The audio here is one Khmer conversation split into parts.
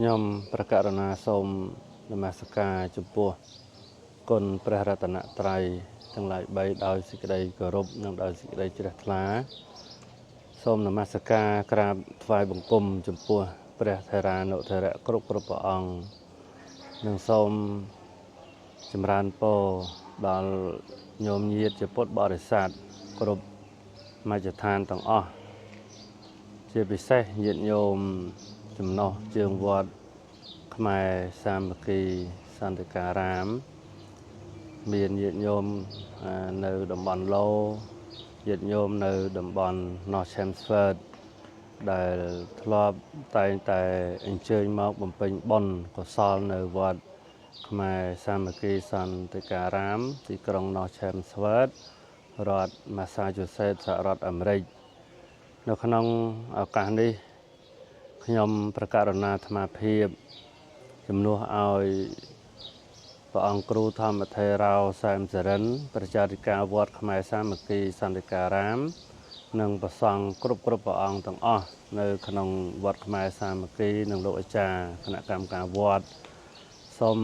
ខ្ញុំប្រកាសណាសូមនមស្ការចំពោះគុណព្រះរតនត្រ័យទាំងឡាយ3ដោយសេចក្តីគោរពនិងដោយសេចក្តីជ្រះថ្លាសូមនមស្ការក្រាបថ្វាយបង្គំចំពោះព្រះថេរានុថេរៈគ្រប់គ្រប់ព្រះអង្គនិងសូមចម្រើនពរដល់ញោមញាតិជាពុទ្ធបរិស័ទគ្រប់មជ្ឈដ្ឋានទាំងអស់ជាពិសេសញាតិញោមចំណុះជើងវត្តខ្មែរសាមគ្គីសន្តិការាមមានញាតិញោមនៅតំបន់ឡូញាតិញោមនៅតំបន់ North Chelmsford ដែលធ្លាប់តែងតែអញ្ជើញមកបំពេញបុណ្យកុសលនៅវត្តខ្មែរសាមគ្គីសន្តិការាមទីក្រុង North Chelmsford រដ្ឋ Massachusetts សហរដ្ឋអាមេរិកនៅក្នុងឱកាសនេះខ្ញុំប្រកាសណាអាត្មាភាពជំនួសឲ្យព្រះអង្គគ្រូធម្មថេរោសែមសរិនប្រជាធិការវត្តខ្មែរសាមគ្គីសន្តិការាមនិងព្រះសង្ឃគ្រប់គ្រប់ព្រះអង្គទាំងអស់នៅក្នុងវត្តខ្មែរសាមគ្គីនិងលោកអាចារ្យគណៈកម្មការវត្តសូម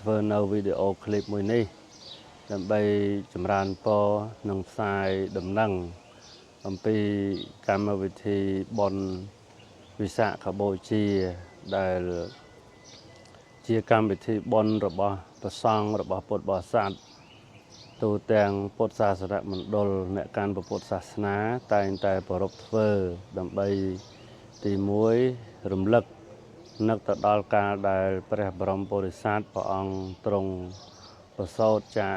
ធ្វើនៅវីដេអូឃ្លីបមួយនេះដើម្បីចម្រើនពរនិងផ្សាយដំណឹងអំពីកម្មវិធីបុណ្យវិសាខបូជាដែលជាកម្មវិធីបុណ្យរបស់ព្រះសង្ឃរបស់ពុទ្ធបរិស័ទទូទាំងពុទ្ធសាសនមណ្ឌលអ្នកកាន់ពុទ្ធសាសនាតែងតែប្រារព្ធធ្វើដើម្បីទី1រំលឹកនឹកទៅដល់កាលដែលព្រះបរមពុរិស័ទព្រះអង្គទ្រង់ប្រសូតចាក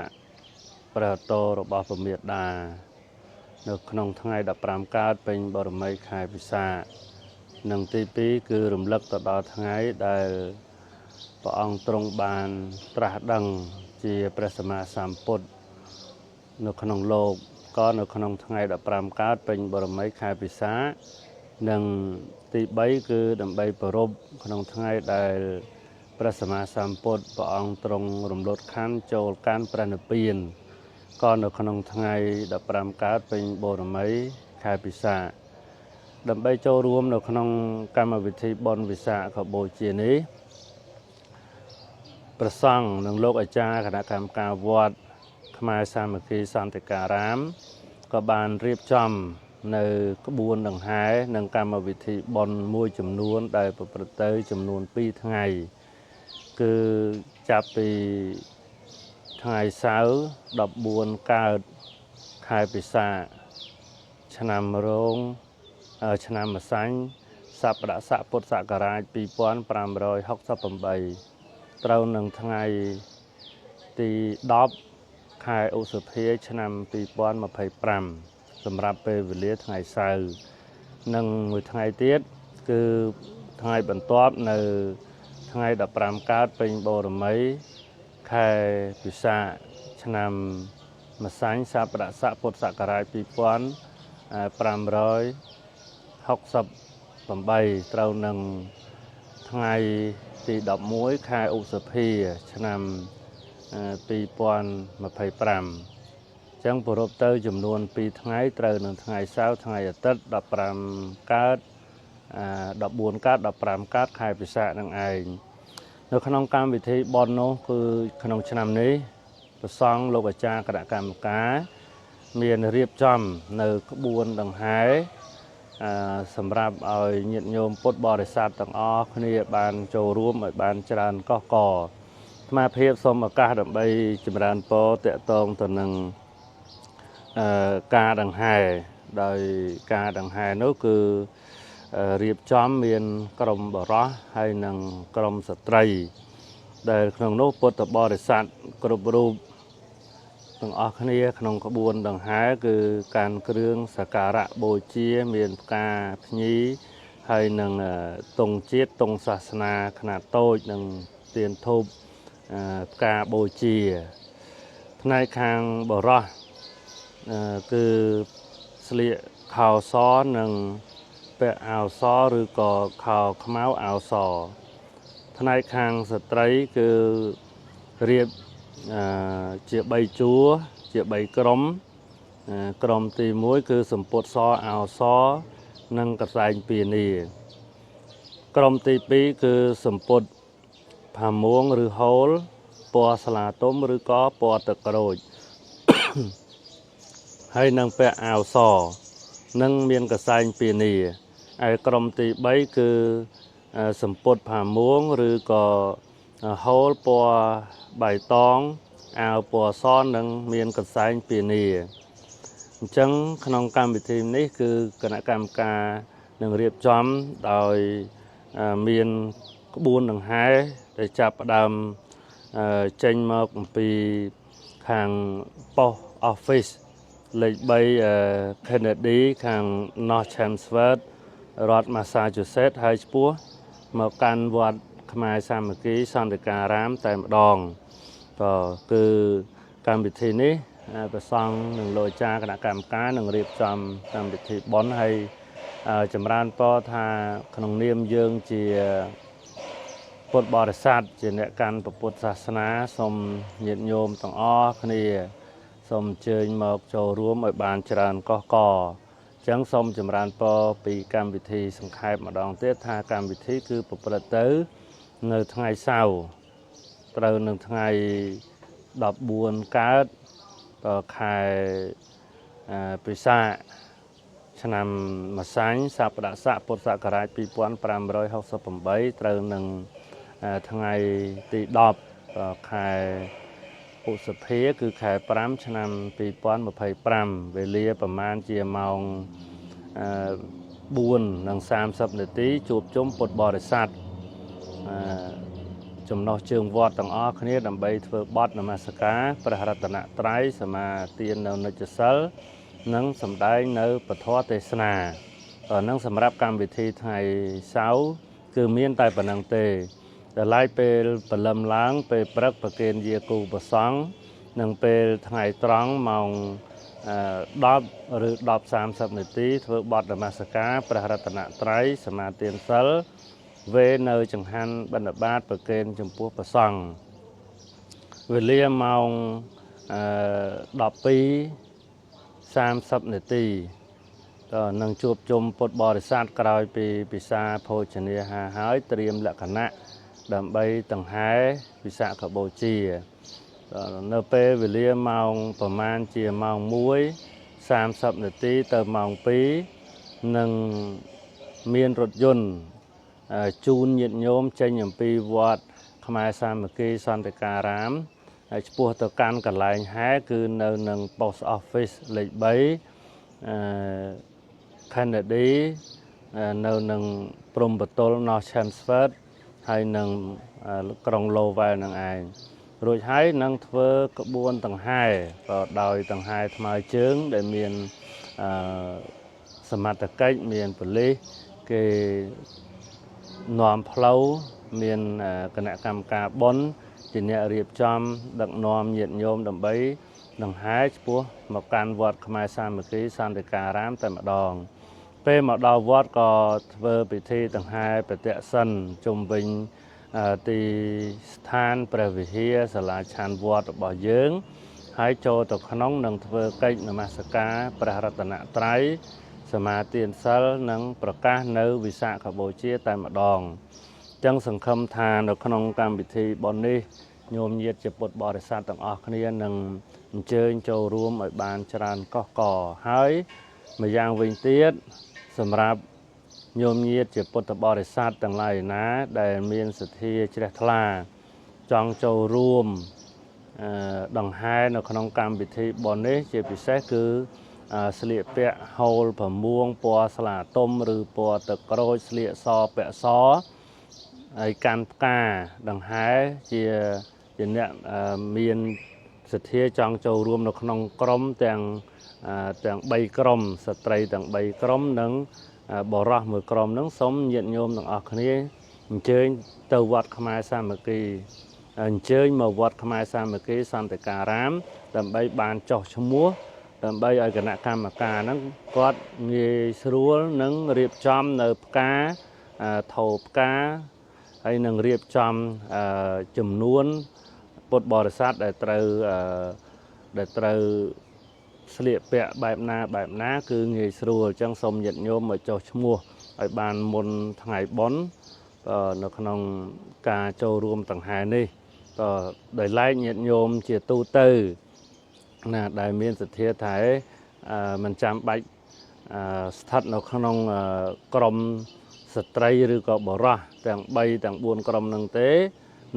ព្រះតោរបស់ព្រះមេដានៅក្នុងថ្ងៃ15កើតពេញបរមីខែពិសាខនិងទី2គឺរំលឹកទៅដល់ថ្ងៃដែលព្រះអង្គទ្រង់បានត្រាស់ដឹងជាព្រះសម្មាសម្ពុទ្ធនៅក្នុងលោកក៏នៅក្នុងថ្ងៃ15កើតពេញបរមីខែពិសាខនិងទី3គឺដើម្បីប្រារព្ធក្នុងថ្ងៃដែលព្រះសម្មាសម្ពុទ្ធព្រះអង្គទ្រង់រំលត់ខណ្ឌចូលកាន់ព្រះនិព្វានក៏នៅក្នុងថ្ងៃ15កើតពេញបរមីខែពិសាខដើម្បីចូលរួមនៅក្នុងកម្មវិធីបុណ្យវិសាខបូជានេះព្រះសង្ឃនិងលោកអាចារ្យគណៈកម្មការវត្តខ្មែរសាមគ្គីសន្តិការាមក៏បានរៀបចំនៅក្បួនដង្ហែនិងកម្មវិធីបុណ្យមួយចំនួនដែលប្រព្រឹត្តទៅចំនួន2ថ្ងៃគឺចាប់ពីថ្ងៃសៅរ៍14កើតខែពិសាខឆ្នាំរោងឆ្នាំម្សាញ់សប្តាហ៍ស័កពុទ្ធសករាជ2568ត្រូវនឹងថ្ងៃទី10ខែឧសភាឆ្នាំ2025សម្រាប់ពេលវេលាថ្ងៃសៅរ៍និងមួយថ្ងៃទៀតគឺថ្ងៃបន្ទាប់នៅថ្ងៃ15កើតពេញបូរមីខែពិសាខឆ្នាំម្សាញ់សប្តាហ៍ស័កពុទ្ធសករាជ2568ត្រូវនឹងថ្ងៃទី11ខែឧសភាឆ្នាំ2025ចឹងប្រារព្ធទៅចំនួន2ថ្ងៃត្រូវនឹងថ្ងៃសៅរ៍ថ្ងៃអាទិត្យ15កើត14កើត15កើតខែពិសាខនឹងឯងនៅក្នុងកម្មវិធីបុណ្យនោះគឺក្នុងឆ្នាំនេះព្រះសង្ឃលោកអាចារ្យគណៈកម្មការមានរៀបចំនៅក្បួនដង្ហែសម្រាប់ឲ្យញាតិញោមពុទ្ធបរិស័ទទាំងអស់គ្នាបានចូលរួមឲ្យបានច្រើនកកកអាត្មាភាពសូមឱកាសដើម្បីចម្រើនពរតកតងទៅនឹងការដង្ហែដោយការដង្ហែនោះគឺរៀបចំមានក្រុមបរោះហើយនិងក្រុមស្ត្រីដែលក្នុងនោះពុទ្ធបរិស័ទគ្រប់រូបទាំងអស់គ្នាក្នុងក្បួនដង្ហែគឺកាន់គ្រឿងសក្ការៈបូជាមានផ្កាភ្ញីហើយនឹងទង់ជាតិទង់សាសនាខ្នាតតូចនិងទៀនធូបផ្កាបូជាផ្នែកខាងបរោះគឺស្លៀកខោសនិងពាក់អាវសឬក៏ខោខ្មៅអាវសផ្នែកខាងស្ត្រីគឺរៀបជា3ជួរជា3ក្រុមក្រុមទី1គឺសម្ពុតសអាវសនិងកសែងពានា ក្រុមទី2គឺសម្ពុតផាមួងឬហូលពណ៌ស្លាទុំឬក៏ពណ៌ទឹកក្រូចហើយនឹងពាក់អាវសនិងមានកសែងពានាឯក្រុមទី3គឺសម្ពុតផាមួងឬក៏ហូលពណ៌បៃតងអាវពណ៌សនិងមានកសែងពានាអញ្ចឹងក្នុងកម្មវិធីនេះគឺគណៈកម្មការនឹងរៀបចំដោយមានក្បួនដង្ហែដែលចាប់ផ្ដើមចេញមកអំពីខាង Post Office លេខ3 Kennedy ខាង North Chelmsford រដ្ឋ Massachusetts ហើយឆ្ពោះមកកាន់វត្តខ្មែរសាមគ្គីសន្តិការាមតែម្ដងក៏គឺកម្មវិធីនេះព្រះសង្ឃនិងលោកអាចារ្យគណៈកម្មការនឹងរៀបចំកម្មវិធីបុណ្យហើយចម្រើនពរថាក្នុងនាមយើងជាពុទ្ធបរិស័ទជាអ្នកកាន់ពុទ្ធសាសនាសូមញាតិញោមទាំងអស់គ្នាសូមអញ្ជើញមកចូលរួមឲ្យបានច្រើនកុះករអញ្ចឹងសូមចម្រើនពរពីកម្មវិធីសង្ខេបម្ដងទៀតថាកម្មវិធីគឺប្រព្រឹត្តទៅនៅថ្ងៃសៅរ៍ត្រូវនឹងថ្ងៃ14កើតដល់ខែពិសាខឆ្នាំម្សាញ់សប្តាហ៍ស័កពុទ្ធសករាជ2568ត្រូវនឹងថ្ងៃទី10ខែឧសភាគឺខែ5ឆ្នាំ2025វេលាប្រមាណជាម៉ោង4:30នាទីជួបជុំពុទ្ធបរិស័ទចំណុះជើងវត្តទាំងអស់គ្នាដើម្បីធ្វើបទនមស្ការព្រះរតនត្រ័យសមាទាននៅនិច្ចសិលនិងសម្ដែងនៅពធទេសនានឹងសម្រាប់កម្មវិធីថ្ងៃសៅរ៍គឺមានតែប៉ុណ្្នឹងទេដល់ឡែកពេលព្រលឹមឡើងពេលព្រឹកប្រគេនយាគូប្រសង់និងពេលថ្ងៃត្រង់ម៉ោង10ឬ10:30នាទីធ្វើបទនមស្ការព្រះរតនត្រ័យសមាទានសិលវេនៅចង្ហាន់បិណ្ឌបាតប្រគេនចំពោះព្រះសង្ឃវេលាម៉ោង12:30នាទីនឹងជួបជុំពុទ្ធបរិស័ទក្រោយពីពិសាភោជនាហារហើយត្រៀមលក្ខណៈដើម្បីដង្ហែវិសាខបូជានៅពេលវេលាម៉ោងប្រមាណជាម៉ោង1:30នាទីទៅម៉ោង2នឹងមានរថយន្តជូនញាតិញោមចេញអំពីវត្តខ្មែរសាមគ្គីសន្តិការាមហើយឆ្ពោះទៅកាន់កន្លែងហែគឺនៅនឹង Post Office លេខ3អឺ Kennedy នៅនឹងព្រំប្រទល់ North Chelmsford ហើយនឹងក្រុង Lowell នឹងឯងរួចហើយនឹងធ្វើក្បួនដង្ហែក៏ដោយដង្ហែថ្មើរជើងដែលមានអឺសមត្ថកិច្ចមានប៉ូលីសគេនាំផ្លូវមានគណៈកម្មការបុណ្យជាអ្នករៀបចំដឹកនាំញាតិញោមដើម្បីដង្ហែឆ្ពោះមកកាន់វត្តខ្មែរសាមគ្គីសន្តិការាមតែម្ដងពេលមកដល់វត្តក៏ធ្វើពិធីដង្ហែប្រតិសិនជុំវិញទីស្ថានព្រះវិហារសាលាឆាន់វត្តរបស់យើងហើយចូលទៅក្នុងនឹងធ្វើកិច្ចនមស្ការព្រះរតនត្រ័យសមាទានសិលនិងប្រកាសនៅវិសាខបូជាតែម្ដងចឹងសង្ឃឹមថានៅក្នុងកម្មវិធីបុណ្យនេះញោមញាតិជាពុទ្ធបរិស័ទទាំងអស់គ្នានឹងអញ្ជើញចូលរួមឲ្យបានច្រើនកុះករហើយម្យ៉ាងវិញទៀតសម្រាប់ញោមញាតិជាពុទ្ធបរិស័ទទាំងឡាយណាដែលមានសទ្ធាជ្រះថ្លាចង់ចូលរួមដង្ហែនៅក្នុងកម្មវិធីបុណ្យនេះជាពិសេសគឺស្លៀកពាក់ហូលប្រមួងពណ៌ស្លាទុំឬពណ៌ទឹកក្រូចស្លៀកសពាក់សហើយកាន់ផ្កាដង្ហែជាអ្នកមានសទ្ធាចង់ចូលរួមនៅក្នុងក្រុមទាំង3ក្រុមស្ត្រីទាំង3ក្រុមនិងបរោះមួយក្រុមហ្នឹងសូមញាតិញោមទាំងអស់គ្នាអញ្ជើញទៅវត្តខ្មែរសាមគ្គីអញ្ជើញមកវត្តខ្មែរសាមគ្គីសន្តិការាមដើម្បីបានចុះឈ្មោះដើម្បីឲ្យគណៈកម្មការហ្នឹងគាត់ងាយស្រួលនឹងរៀបចំនៅផ្កាថោផ្កាហើយនឹងរៀបចំចំនួនពុទ្ធបរិស័ទដែលត្រូវស្លៀកពាក់បែបណាបែបណាគឺងាយស្រួលអញ្ចឹងសូមញាតិញោមមកចុះឈ្មោះឲ្យបានមុនថ្ងៃបុណ្យ នៅក្នុងការចូលរួមដង្ហែនេះក៏ដោយឡែកញាតិញោមជាទូទៅណាដែលមានសទ្ធាថាមិនចាំបាច់ស្ថិតនៅក្នុងក្រុមស្ត្រីឬក៏បុរសទាំង3ទាំង4ក្រុមនឹងទេ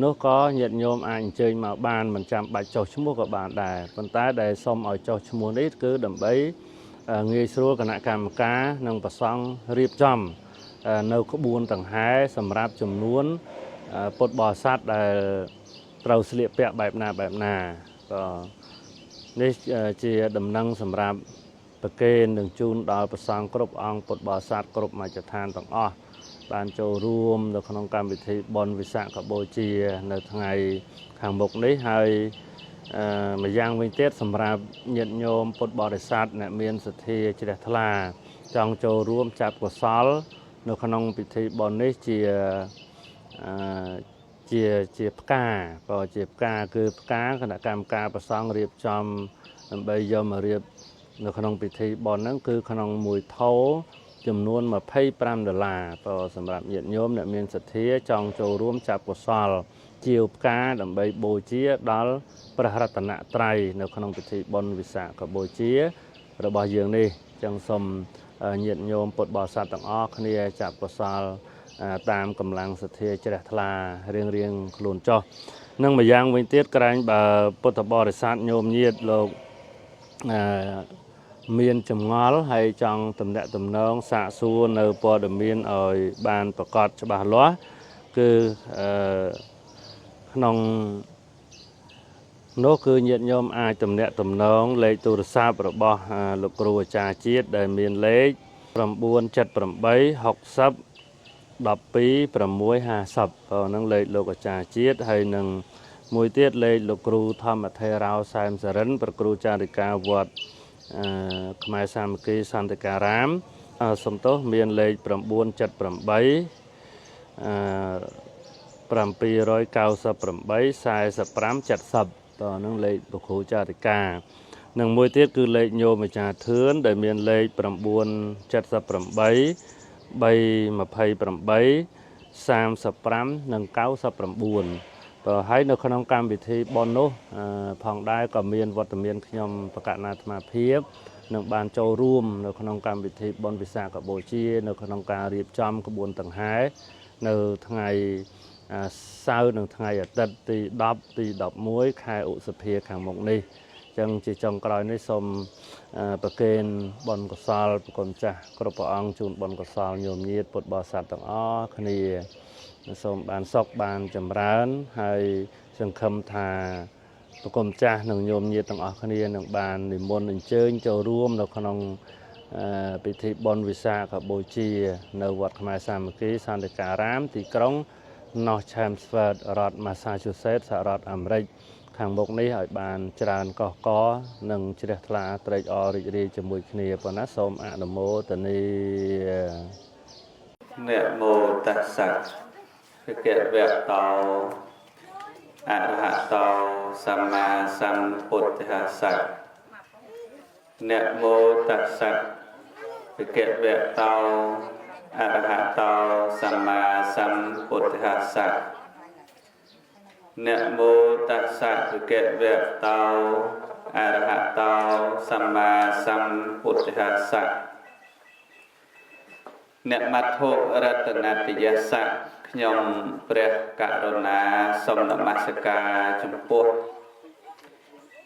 នោះក៏ញាតិញោមអាចអញ្ជើញមកបានមិនចាំបាច់ចុះឈ្មោះក៏បានដែរប៉ុន្តែដែលសូមឲ្យចុះឈ្មោះនេះគឺដើម្បីងាយស្រួលគណៈកម្មការនិងប្រសង់រៀបចំនៅក្បួនដង្ហែសម្រាប់ចំនួនពុទ្ធបរិស័ទដែលត្រូវស្លៀកពាក់បែបណាបែបណាក៏នេះជាដំណឹងសម្រាប់ប្រគេននឹងជូនដល់ព្រះសង្ឃគ្រប់អង្គពុទ្ធបរិស័ទគ្រប់មជ្ឈដ្ឋានទាំងអស់បានចូលរួមនៅក្នុងកម្មវិធីបុណ្យវិសាខបូជានៅថ្ងៃខាងមុខនេះហើយម្យ៉ាងវិញទៀតសម្រាប់ញាតិញោមពុទ្ធបរិស័ទអ្នកមានសទ្ធាជ្រះថ្លាចង់ចូលរួមចាប់កុសលនៅក្នុងពិធីបុណ្យនេះជាផ្កាក៏ជាផ្កាគឺផ្កាគណៈកម្មការប្រសង់រៀបចំដើម្បីយកមករៀបនៅក្នុងពិធីបុណ្យហ្នឹងគឺក្នុងមួយថោចំនួន25ដុល្លារបើសម្រាប់ញាតិញោមអ្នកមានសទ្ធាចង់ចូលរួមចាប់កុសលជាវផ្កាដើម្បីបូជាដល់ព្រះរតនត្រ័យនៅក្នុងពិធីបុណ្យវិសាខបូជារបស់យើងនេះចឹងសូមញាតិញោមពុទ្ធបរិស័ទទាំងអស់គ្នាចាប់កុសលតាមកម្លាំងសទ្ធាជ្រះថ្លារៀងរៀងខ្លួនចុះនិងម្យ៉ាងវិញទៀតក្រែងបើពុទ្ធបរិស័ទញោមញាតិលោកមានចម្ងល់ហើយចង់តំណាក់តំណងសាកសួរនៅព័ត៌មានឲ្យបានប្រកបច្បាស់លាស់គឺក្នុងនោះគឺញាតិញោមអាចតំណាក់តំណងលេខទូរស័ព្ទរបស់លោកគ្រូអាចារ្យជាតិដែលមានលេខ978 60 12 650បើនឹងលេខលោកអាចារ្យជាតិហើយនឹងមួយទៀតលេខលោកគ្រូធម្មថេរោសែមសរិនប្រគ្រូចារិកាវត្តខ្មែរសាមគ្គីសន្តិការាមសំទោសមានលេខ978 798 45 70តនឹងលេខប្រគ្រូចារិកានិងមួយទៀតគឺលេខញោមអាចារ្យធឿនដែលមានលេខ978 328 35និង99បើហើយនៅក្នុងកម្មវិធីបុណ្យនោះផងដែរក៏មានវត្តមានខ្ញុំបកណាអាត្មាភាពនឹងបានចូលរួមនៅក្នុងកម្មវិធីបុណ្យវិសាខបូជានៅក្នុងការរៀបចំក្បួនដង្ហែនៅថ្ងៃសៅរ៍និងថ្ងៃអាទិត្យទី10ទី11ខែឧសភាខាងមុខនេះចឹងជាចុងក្រោយនេះសូមប្រគេនបុណ្យកុសលប្រគុណចាស់គ្រប់ព្រះអង្គជូនបុណ្យកុសលញោមញាតិពុទ្ធបរិស័ទទាំងអស់គ្នាសូមបានសុខបានចម្រើនហើយសង្ឃឹមថាប្រគុណចាស់និងញោមញាតិទាំងអស់គ្នានឹងបាននិមន្តអញ្ជើញចូលរួមនៅក្នុងពិធីបុណ្យវិសាខបូជានៅវត្តខ្មែរសាមគ្គីសន្តិការាមទីក្រុង North Chelmsford រដ្ឋ Massachusetts សហរដ្ឋអាមេរិកខាងមុខនេះឲ្យបានច្រើនកកកនិងជ្រះថ្លាត្រេកអររីករាយជាមួយគ្នាប៉ុណ្ណាសូមអនុមោទនានមោតស្សៈភគវៈតោអរហតោសម្មាសម្ពុទ្ធស្សៈនមោតស្សៈភគវៈតោអរហតោសម្មាសម្ពុទ្ធស្សៈនមោតស្សៈភគវៈតោអរហតោសម្មាសម្ពុទ្ធស្សៈអ្នកមត្ថុរតនតយសៈខ្ញុំព្រះករុណាសូមនមស្ការចំពោះ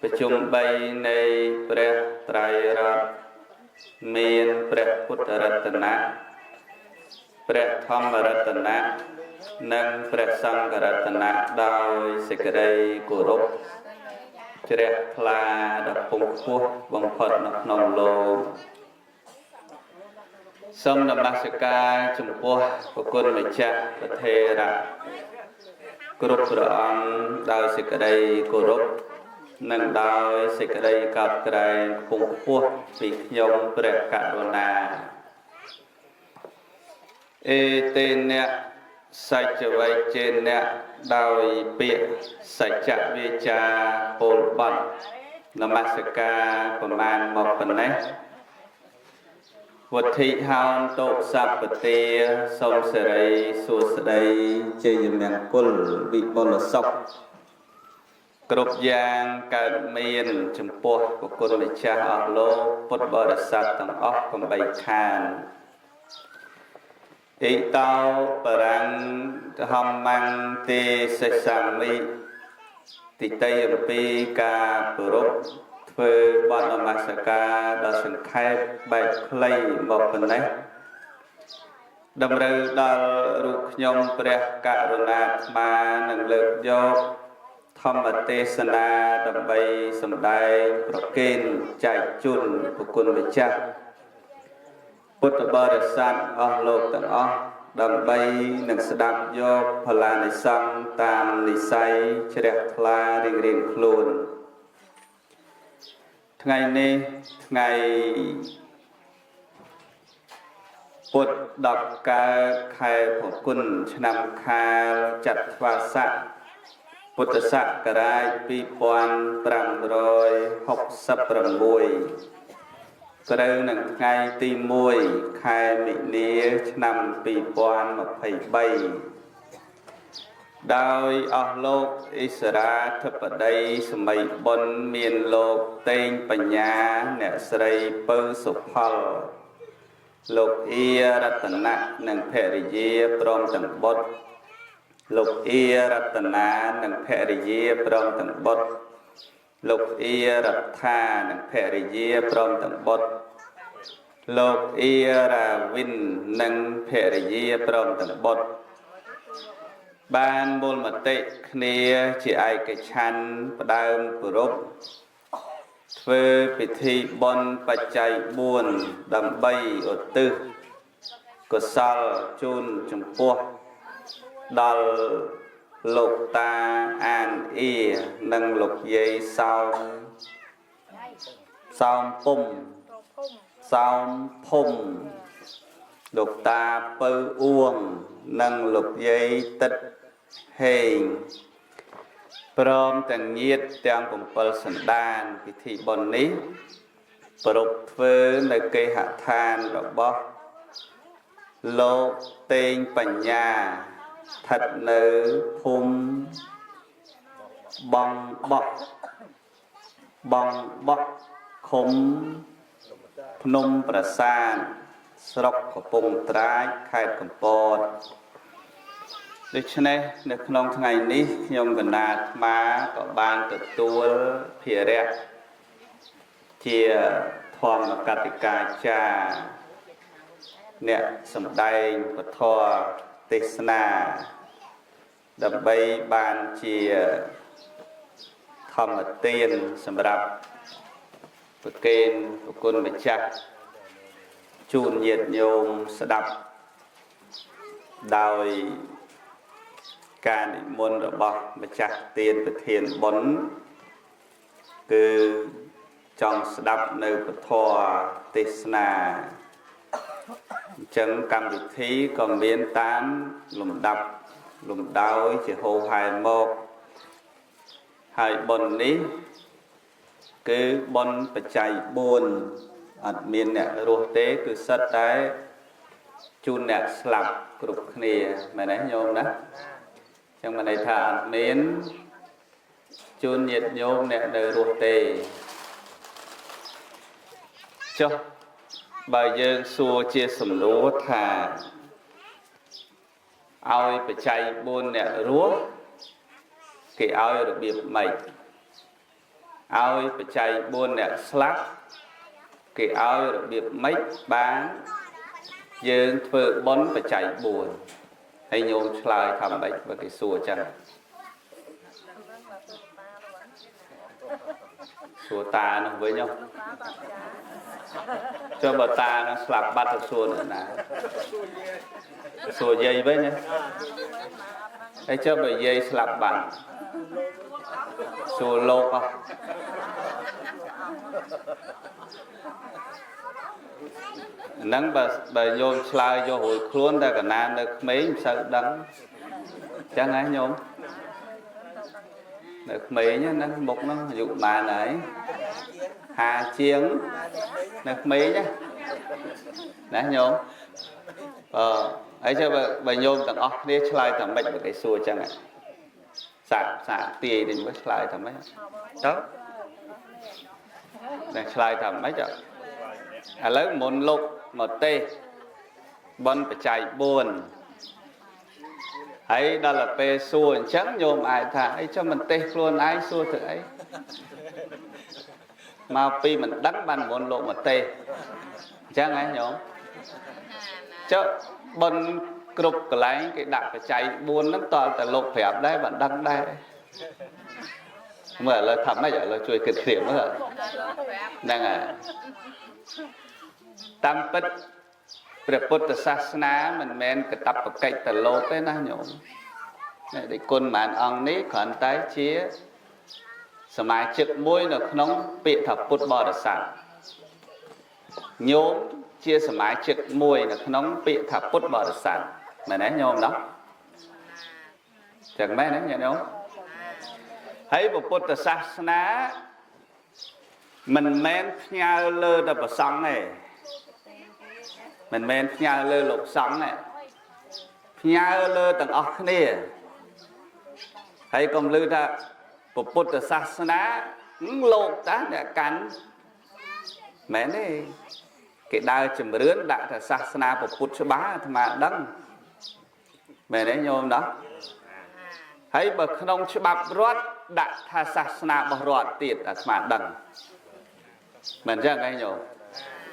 ប្រជុំ3នៃព្រះត្រៃរតន៍មានព្រះពុទ្ធរតនៈព្រះធម្មរតនៈនិងព្រះសង្ឃរតនៈដោយសេចក្តីគោរពជ្រះថ្លាដ៏ពងខ្ពស់បំផុតនៅក្នុងលោកសូមនមស្ការចំពោះព្រះគុណម្ចាស់ព្រះថេរៈគ្រប់ព្រះអង្គដោយសេចក្តីគោរពនិងដោយសេចក្តីកោតក្រែងខ្ពង់ខ្ពស់ពីខ្ញុំព្រះករុណាអេតេនៈសច្ចវេចេនៈដោយពាក្យសច្ចវាចាពោលបទនមស្ការប្រមាណមកប៉ុណ្ណេះ វុទ្ធិហោនតុសពទាសូមសិរីសួស្តីជ័យមង្គលវិបុលសុខគ្រប់យ៉ាងកើតមានចំពោះបុគ្គលម្ចាស់អស់លោកពុទ្ធបរិស័ទទាំងអស់កុំបីខានអ៊ីតោបរាំងធម្មំទេសសាមិទីតីអំពីការគោរពធ្វើបទនមស្ការដ៏សង្ខេបបែបខ្លីមកប៉ុណ្ណេះតម្រូវដល់រូបខ្ញុំព្រះករុណាអាត្មានឹងលើកយកធម្មទេសនាដើម្បីសម្ដែងប្រគេនចែកជូនបុគ្គលម្ចាស់ពុទ្ធបរិស័ទអស់លោកទាំងអស់ដើម្បីនឹងស្ដាប់យកផលានិសង្ឃតាមនិស័យជ្រះថ្លារៀងៗខ្លួនថ្ងៃនេះថ្ងៃពុទ្ធ10កើតខែផល្គុនឆ្នាំខាលចត្វាស័កពុទ្ធសករាជ2566ត្រូវនឹងថ្ងៃទី1ខែមិនិនាឆ្នាំ2023ដោយអស់លោកអិសរាធិបតីសម័យបុណ្យមានលោកតេងបញ្ញាអ្នកស្រីពៅសុផលលោកអ៊ីរតនៈនិងភរិយាព្រមទាំងបុត្រលោកអ៊ីរតនានិងភរិយាព្រមទាំងបុត្រលោកអ៊ីរដ្ឋានិងភរិយាព្រមទាំងបុត្រលោកអ៊ីរាវិននិងភរិយាព្រមទាំងបុត្របានមូលមតិគ្នាជាឯកច្ឆន្ទផ្ដើមគោរពធ្វើពិធីបុណ្យបច្ច័យ4ដើម្បីឧទ្ទិសកុសលជូនចំពោះដល់លោកតាអានអ៊ីនិងលោកយាយសោមសោមពុំសោមភុំលោកតាពៅអួងនិងលោកយាយទឹកហេងព្រមទាំងញាតិទាំង7សន្តានពិធីបុណ្យនេះប្រារព្ធធ្វើនៅគេហដ្ឋានរបស់លោកតេងបញ្ញាស្ថិតនៅភូមិបងបក់បងបក់ឃុំភ្នំប្រាសាទស្រុកកំពង់ត្រាចខេត្តកំពតដូច្នេះនៅក្នុងថ្ងៃនេះខ្ញុំកណាអាត្មាក៏បានទទួលភារៈជាធម្មកតិកាចារ្យអ្នកសម្ដែងពធទេសនាដើម្បីបានជាធម្មទានសម្រាប់ប្រគេនប្រគុណម្ចាស់ជូនញាតិញោមស្ដាប់ដោយការនិមន្តរបស់ម្ចាស់ទានប្រធានបុណ្យគឺចង់ស្ដាប់នៅពធទេសនាអញ្ចឹងកម្មវិធីក៏មានតាមលំដាប់លំដោយជាហូរហែមកហើយបុណ្យនេះគឺបុណ្យបច្ច័យ4អត់មានអ្នករស់ទេគឺសិតតែជូនអ្នកស្លាប់គ្រប់គ្នាមែនទេញោមណាចឹងមានន័យថាអត់មានជូនញាតិញោមអ្នកនៅរស់ទេចុះបើយើងសួរជាសំណួរថាឲ្យបច្ច័យ4អ្នករស់គេឲ្យរបៀបម៉េចឲ្យបច្ច័យ4អ្នកស្លាប់គេឲ្យរបៀបម៉េចបានយើងធ្វើបុណ្យបច្ច័យ4ហើយញោមឆ្លើយថាម៉េចបើគេសួរចឹងសួរតានោះវិញហ៎ចុះបើតានោះស្លាប់បាត់ទៅសួរអ្នកណាសួរយាយវិញណាហើយចុះបើយាយស្លាប់បាត់សួរលោកហ៎ហ្នឹងបើញោមឆ្លើយយករួចខ្លួនតែកណានៅក្មេងមិនសូវដឹងចឹងហ៎ញោមនៅក្មេងហ្នឹងមុខហ្នឹងអាយុប៉ុន្មានហើយ50ជាងនៅក្មេងណា ណាញោមអឺហើយចុះបើញោមទាំងអស់គ្នាឆ្លើយថាម៉េចបើគេសួរចឹងសាកសាកទាយនេះមើលឆ្លើយថាម៉េចទៅតែឆ្លើយថាម៉េចឥឡូវមុនលោកមកទេសបនបច្ច័យ4ហើយដល់ទៅពេលសួរអញ្ចឹងញោមអាចថាអីចុះមិនទេសខ្លួនឯងសួរធ្វើអីមកពីមិនដឹងបានមុនលោកមកទេសអញ្ចឹងហ៎ញោមចុះបនគ្រប់កន្លែងគេដាក់បច្ច័យ4ហ្នឹងតើតែលោកប្រាប់ដែរបានដឹងដែរមើលឥឡូវថាម៉េចឥឡូវជួយគិតគ្នាមើលហ្នឹងហើយតាមពិតព្រះពុទ្ធសាសនាមិនមែនកតបកិច្ចតលោកទេណាញោមនេះគុណប៉ុន្មានអង្គនេះគ្រាន់តែជាសមាជិកមួយនៅក្នុងពាក្យថាពុទ្ធបរិស័ទញោមជាសមាជិកមួយនៅក្នុងពាក្យថាពុទ្ធបរិស័ទមែនទេញោមណោះចឹងមែនទេញាតិញោមហើយពុទ្ធសាសនាមិនមែនផ្ញើលើតែព្រះសង្ឃទេមិនមែនផ្ញើលើលោកសង្ឃទេផ្ញើលើទាំងអស់គ្នាហើយកុំឮថាពុទ្ធសាសនាលោកតាអ្នកកាន់មែនទេគេដើរជំរឿនដាក់ថាសាសនាពុទ្ធច្បាស់អាត្មាដឹងមែនទេញោមណោះហើយបើក្នុងច្បាប់រដ្ឋដាក់ថាសាសនារបស់រដ្ឋទៀតអាត្មាដឹងមែនចឹងឯងញោម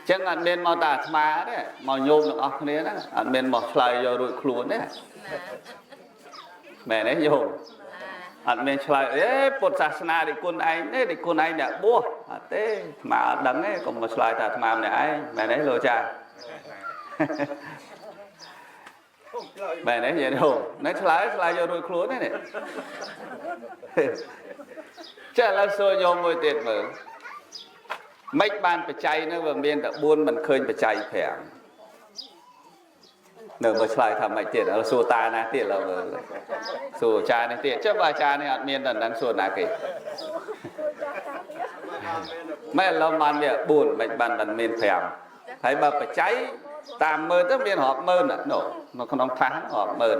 ចឹងអត់មានមកតែអាត្មាទេមកញោមទាំងអស់គ្នាហ្នឹងអត់មានមកឆ្លើយយករួចខ្លួនទេមែនទេញោមអត់មានឆ្លើយអេពុទ្ធសាសនាដែលគុណឯងទេដែលគុណឯងអ្នកបួសអត់ទេអាត្មាអត់ដឹងទេកុំមកឆ្លើយថាអាត្មាម្នាក់ឯងមែនទេលោកចាមែនទេយាយញោមនៅឆ្លើយឆ្លើយយករួចខ្លួនទេនេះចាឥឡូវសួរញោមមួយទៀតមើលមិនបានបច្ច័យនោះវាមានតែ4មិនឃើញបច្ច័យ5នៅមើលឆ្លើយថាម៉េចទៀតឥឡូវសួរតាណាទៀតឥឡូវមើលសួរអាចារ្យនេះទៀតចុះបើអាចារ្យនេះអត់មានតែនឹងសួរណាគេមែនឥឡូវបានវា4មិនបានតែមាន5ហើយបើបច្ច័យតាមមើលទៅមានរាប់ម៉ឺននោះនៅក្នុងថាសរាប់ម៉ឺន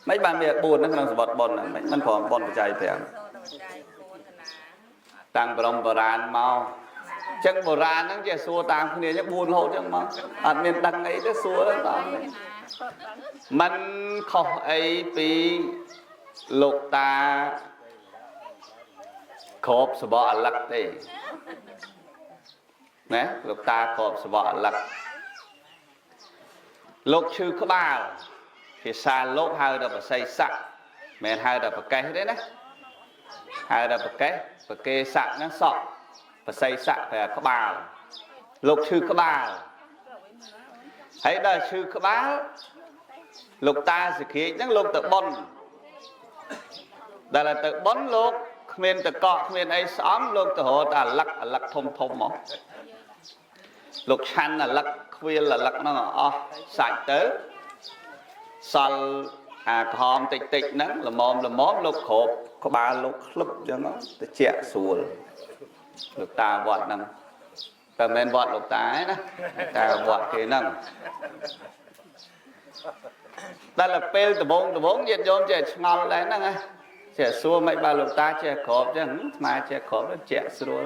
មិនបានមាន4ហ្នឹងក្នុងសវត្តបុណ្យហ្នឹងមិនព្រមបុណ្យបច្ច័យ5តាំងបរមបុរាណមកចឹងបុរាណហ្នឹងចេះសួរតាមគ្នាចឹង4រហូតចឹងមកអត់មានដឹងអីទេសួរតាមมันខុសអីពីលោកតាគ្របសបកអលឹកទេណាលោកតាគ្របសបកអលឹកលោកឈឺក្បាលភាសាលោកហៅថាបស័យស័កមិនហៅថាប្រកេះទេណាហៅថាប្រកេះប្រកេស័កហ្នឹងសក់បស័យស័កប្រែក្បាលលោកឈឺក្បាលហើយដល់ឈឺក្បាលលោកតាសក្រាចហ្នឹងលោកទៅប៉ុនដល់ទៅប៉ុនលោកគ្មានតកកគ្មានអីស្អំលោកទៅរកតែអាលឹកអាលឹកធំធំមកលោកឆាន់អាលឹកខ្វៀលអាលឹកហ្នឹងអស់សាច់ទៅសល់អាក្រហមតិចតិចហ្នឹងល្មមល្មមលោកគ្របក្បាលលោកក្លឹបចឹងទៅជាក់ស្រួលលោកតាវត្តហ្នឹងតែមិនមែនវត្តលោកតាទេណាតាវត្តគេហ្នឹងដល់ពេលដបងដបងញាតិញោមចេះឆ្ងល់ដែរហ្នឹងណាចេះសួរមិនបើលោកតាចេះគ្របចឹងស្មាចេះគ្របជាក់ស្រួល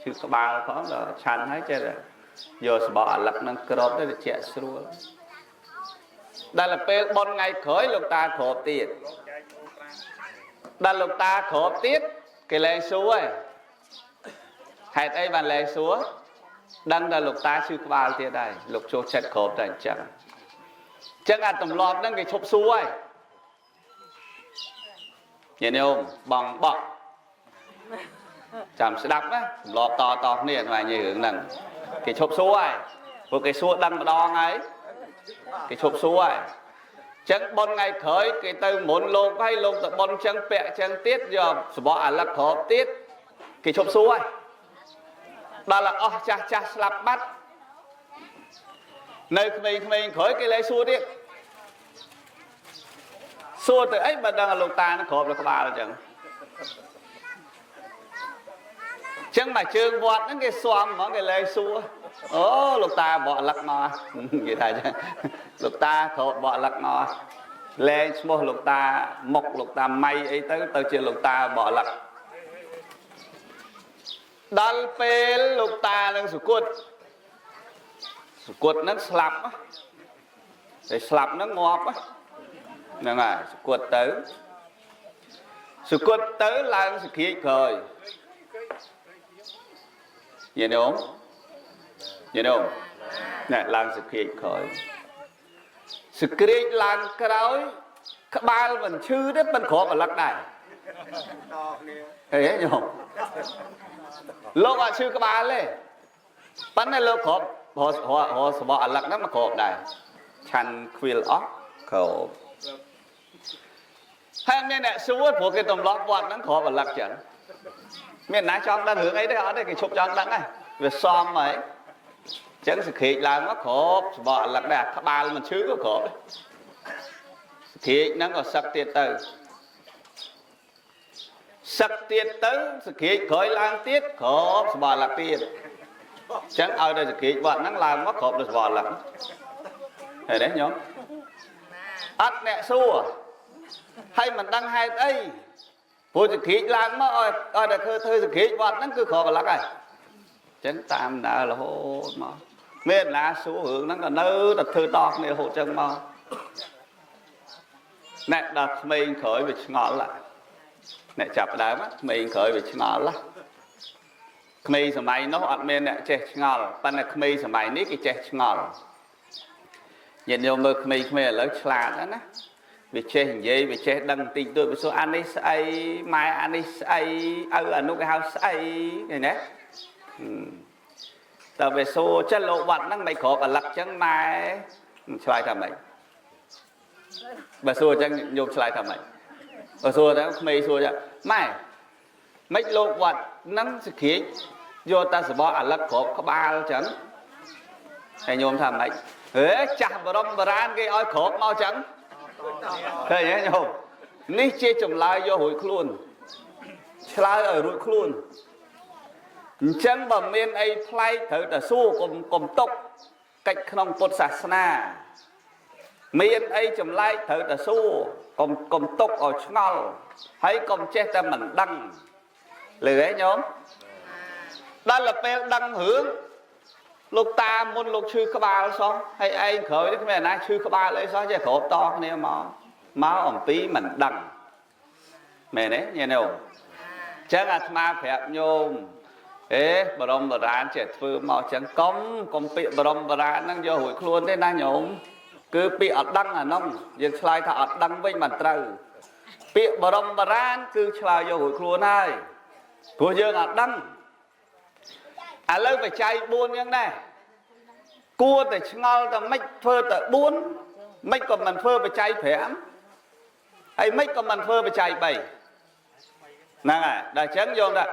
ឈឺក្បាលផងដល់ឆាន់ហើយចេះយកសបកអាលឹកហ្នឹងគ្របទៅជាក់ស្រួលដល់ពេលបុណ្យថ្ងៃក្រោយលោកតាគ្របទៀតដល់លោកតាគ្របទៀតគេលែងសួរហើយហេតុអីបានលែងសួរដឹងតែលោកតាឈឺក្បាលទៀតហើយលោកចូលចិត្តគ្របតែអញ្ចឹងអញ្ចឹងអាទម្លាប់ហ្នឹងគេឈប់សួរហើយញាតិញោមបងបក់ចាំស្ដាប់ណាទម្លាប់តតគ្នាស្មាននិយាយរឿងហ្នឹងគេឈប់សួរហើយព្រោះគេសួរដឹងម្ដងហើយគេឈប់សួរហើយអញ្ចឹងបុណ្យថ្ងៃក្រោយគេទៅមុនលោកហើយលោកទៅបុណ្យអញ្ចឹងពាក់អញ្ចឹងទៀតយកសបកអាលឹកគ្របទៀតគេឈប់សួរហើយដល់អស់ចាស់ចាស់ស្លាប់បាត់នៅក្មេងៗក្រោយគេលែងសួរទៀតសួរទៅអីបើដឹងលោកតានឹងគ្របលើក្បាលអញ្ចឹងអញ្ចឹងមកជើងវត្តហ្នឹងគេស៊ាំហ្មងគេលែងសួរ អូលោកតាបកលឹកមកគេថាចឹងលោកតាគ្របបកលឹកមកលែងឈ្មោះលោកតាមុកលោកតាម៉ៃអីទៅទៅជាលោកតាបកលឹកដល់ពេលលោកតានឹងសុគតសុគតនឹងស្លាប់តែស្លាប់នឹងងាប់ហ្នឹងហើយសុគតទៅសុគតទៅឡើងសក្រាចក្រោយញាតិញោមញាតិញោមណែឡើងសក្រាចក្រោយសក្រាចឡើងក្រោយក្បាលមិនឈឺទេមិនគ្របអលឹកដែរតគ្នាហេញោមលោកអត់ឈឺក្បាលទេប៉ុន្តែលោកគ្របរសបកអលឹកហ្នឹងមកគ្របដែរឆាន់ខ្វៀលអស់គ្របហើយមានអ្នកសួរព្រោះគេទម្លាប់វត្តហ្នឹងគ្របអលឹកចឹងមានណាចង់ដឹងរឿងអីទេអត់ទេគេឈប់ចង់ដឹងហើយវាសមហើយចឹងសក្រាចឡើងមកគ្របសបកអលឹកដែរក្បាលមិនឈឺក៏គ្របសក្រាចហ្នឹងក៏សឹកទៀតទៅសឹកទៀតទៅសក្រាចក្រោយឡើងទៀតគ្របសបកអលឹកទៀតចឹងឲ្យតែសក្រាចវត្តហ្នឹងឡើងមកគ្របដល់សបកអលឹកឃើញទេញោមអត់អ្នកសួរហើយមិនដឹងហេតុអីព្រោះសក្រាចឡើងមកឲ្យតែធ្វើសក្រាចវត្តហ្នឹងគឺគ្របអលឹកហើយចឹងតាមដើររហូតមកមានណាសួររឿងហ្នឹងក៏នៅតែធ្វើតគ្នារហូតចឹងមកអ្នកដល់ក្មេងក្រោយវាឆ្ងល់អ្នកចាប់ដើមក្មេងក្រោយវាឆ្ងល់ក្មេងសម័យនោះអត់មានអ្នកចេះឆ្ងល់ប៉ុន្តែក្មេងសម័យនេះគេចេះឆ្ងល់ញាតិញោមមើលក្មេងៗឥឡូវឆ្លាតណាស់ណាវាចេះនិយាយវាចេះដឹងបន្តិចតួចវាសួរអានេះស្អីម៉ែអានេះស្អីឪអានោះគេហៅស្អីឃើញទេតើវាសួរចិត្តលោកវត្តហ្នឹងមិនគ្របអលឹកចឹងម៉ែឆ្លើយថាម៉េចបើសួរចឹងញោមឆ្លើយថាម៉េចបើសួរទៅក្មេងសួរចឹងម៉ែមិនលោកវត្តហ្នឹងសក្រាចយកតែសបកអលឹកគ្របក្បាលចឹងហើយញោមថាម៉េចហេចាស់បរមបុរាណគេឲ្យគ្របមកចឹងឃើញទេញោមនេះជាចម្លើយយករួចខ្លួនឆ្លើយឲ្យរួចខ្លួនអញ្ចឹងបើមានអីប្លែកត្រូវតែសួរកុំຕົកកិច្ចក្នុងពុទ្ធសាសនាមានអីចម្លែកត្រូវតែសួរកុំຕົកឲ្យឆ្ងល់ហើយកុំចេះតែមិនដឹងលឺទេញោមដល់ពេលដឹងរឿងលោកតាមុនលោកឈឺក្បាលសោះហើយឯងក្រោយនេះគ្មានណាឈឺក្បាលអីសោះចេះគ្របតគ្នាមកអំពីមិនដឹងមែនទេញាតិញោមអញ្ចឹងអាត្មាប្រាប់ញោមអេបរមបុរាណចេះធ្វើមកចឹងកុំពាក្យបរមបុរាណហ្នឹងយករួចខ្លួនទេណាញោមគឺពាក្យអត់ដឹងអានោះយើងឆ្លើយថាអត់ដឹងវិញមិនត្រូវពាក្យបរមបុរាណគឺឆ្លើយយករួចខ្លួនហើយព្រោះយើងអត់ដឹងឥឡូវបច្ច័យ4យ៉ាងដែរគួរតែឆ្ងល់តែមិនធ្វើតែ4មិនក៏មិនធ្វើបច្ច័យ5ហើយមិនក៏មិនធ្វើបច្ច័យ3ហ្នឹងហើយដល់អញ្ចឹងយកថា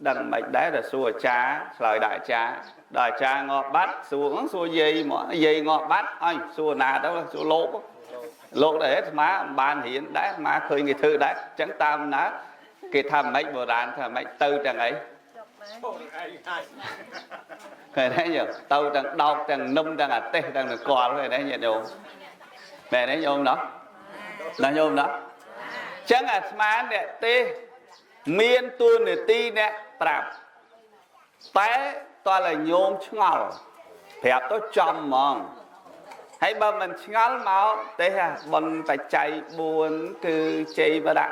ដឹងមិនដែរតែសួរអាចារ្យឆ្លើយដាក់អាចារ្យដល់អាចារ្យងាប់បាត់សួរយាយមកយាយងាប់បាត់អញសួរណាទៅសួរលោកលោកដែរអាត្មាមិនបានរៀនដែរអាត្មាឃើញគេធ្វើដែរអញ្ចឹងតាមណាគេថាម៉េចបុរាណថាម៉េចទៅទាំងអីឃើញទេញោមទៅទាំងដោកទាំងនឹមទាំងអាទេសទាំងនគរឃើញទេញាតិញោមមែនទេញោមណោះណាញោមណោះអញ្ចឹងអាត្មាអ្នកទេសមានទួនាទីអ្នកប្រាប់តែតើឲ្យញោមឆ្ងល់ប្រាប់ទៅចំហ្មងហើយបើមិនឆ្ងល់មកទេសបុណ្យបច្ច័យ4គឺជ័យវរៈ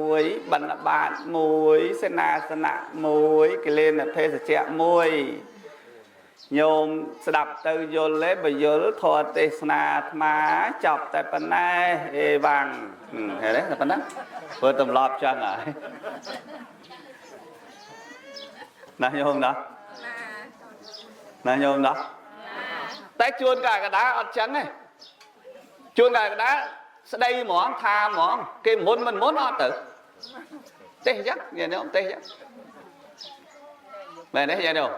1បណ្ឌបាត1សេនាសនៈ1គិលេនភេសជ្ជៈ1ញោមស្ដាប់ទៅយល់ទេបើយល់ធម៌ទេសនាអាត្មាចប់តែប៉ុណ្ណេះអេវ៉ាំងឃើញទេតែប៉ុណ្ណឹងព្រោះទម្លាប់ចឹងហើយណាញោមណាណាញោមណាតែជួនកកដាអត់ចឹងទេជួនកកដាស្ដីហ្មងថាហ្មងគេមុនមិនមុនអត់ទៅទេសចឹងញាតិញោមទេសចឹងមែនទេញាតិញោម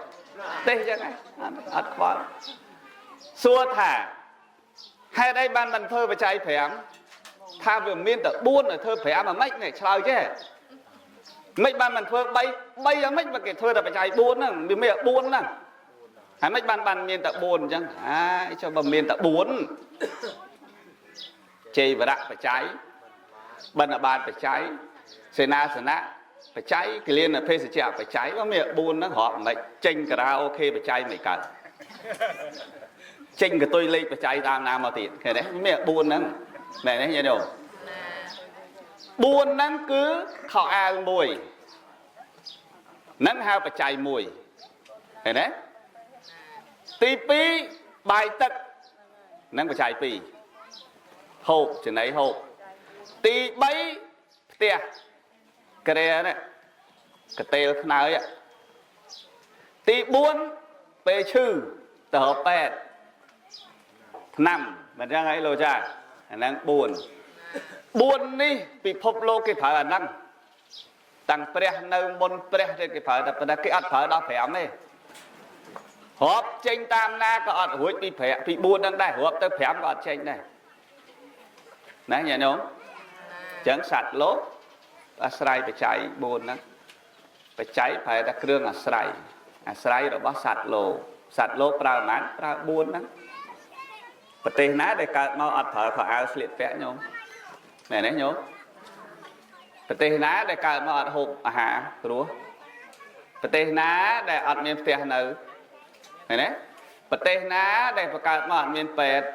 ទេសចឹងឯងអត់ខ្វល់សួរថាហេតុអីបានមិនធ្វើបច្ច័យ5ថាវាមានតែ4ឲ្យធ្វើ5អាម៉េចនេះឆ្លើយចេះមិនបានមិនធ្វើ3 3អាម៉េចបើគេធ្វើតែបច្ច័យ4ហ្នឹងវាមាន4ហ្នឹង ហើយមិនបានមានតែ4អញ្ចឹងអាយចុះបើមានតែ4ជ័យវរៈបច្ច័យបិណ្ឌបាតបច្ច័យសេនាសនៈបច្ច័យកលៀនភេសជ្ជៈបច្ច័យបើមាន4ហ្នឹងរាប់មិនចេញការ៉ាអូខេបច្ច័យមិនកើតចេញកតុយលេខបច្ច័យតាមណាមកទៀតឃើញទេមាន4ហ្នឹងមែនទេញាតិញោម4ហ្នឹងគឺខោអាវមួយហ្នឹងហៅបច្ច័យមួយឃើញទេទី2បាយទឹកហ្នឹងបច្ច័យ2ហូបចំណីហូបទី3ផ្ទះគ្រែនេះកតេលខ្នើយទី4ពេលឈឺទៅរកពេទ្យថ្នាំមិនចឹងអីលោកចាអាហ្នឹង4នេះពិភពលោកគេប្រើអាហ្នឹងតាំងព្រះនៅមុនព្រះទេគេប្រើតែប៉ុន្តែគេអត់ប្រើដល់5ទេរាប់ចេញតាមណាក៏អត់រួចពី5ពី4ហ្នឹងដែររាប់ទៅ5ក៏អត់ចេញដែរណាញាតិញោមចឹងសត្វលោកអាស្រ័យបច្ច័យ4ហ្នឹងបច្ច័យប្រែតែគ្រឿងអាស្រ័យអាស្រ័យរបស់សត្វលោកសត្វលោកប្រើប៉ុន្មានប្រើ4ហ្នឹងប្រទេសណាដែលកើតមកអត់ប្រើខោអាវស្លៀកពាក់ញោមមែនទេញោមប្រទេសណាដែលកើតមកអត់ហូបអាហារព្រោះប្រទេសណាដែលអត់មានផ្ទះនៅមែនទេប្រទេសណាដែលបង្កើតមកអត់មានពេទ្យ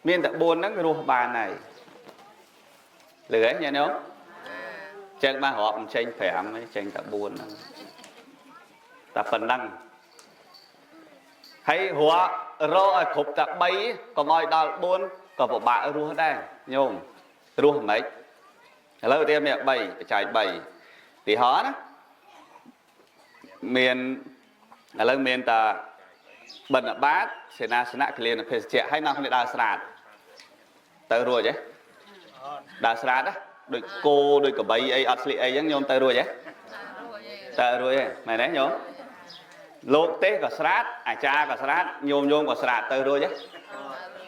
មានតែ4ហ្នឹងរស់បានហើយលឺហ៎ញាតិញោមចឹងបានរាប់មិនចេញ5ទេចេញតែ4ហ្នឹងតែប៉ុណ្ណឹងហើយរាប់រកឲ្យគ្រប់តែ3កុំឲ្យដល់4ក៏ពិបាករស់ដែរញោមរស់មិនឥឡូវទៀតមាន3បច្ច័យ3ទីហោណាមានឥឡូវមានតែបិណ្ឌបាតសេនាសនៈកលៀនភេសជ្ជៈហើយនាំគ្នាដើរស្រាតទៅរួចទេដើរស្រាតណាដូចគោដូចកបីអីអត់ស្លៀកអីចឹងញោមទៅរួចទេទៅរួចទេមែនទេញោមលោកទេសក៏ស្រាតអាចារ្យក៏ស្រាតញោមញោមក៏ស្រាតទៅរួចទេ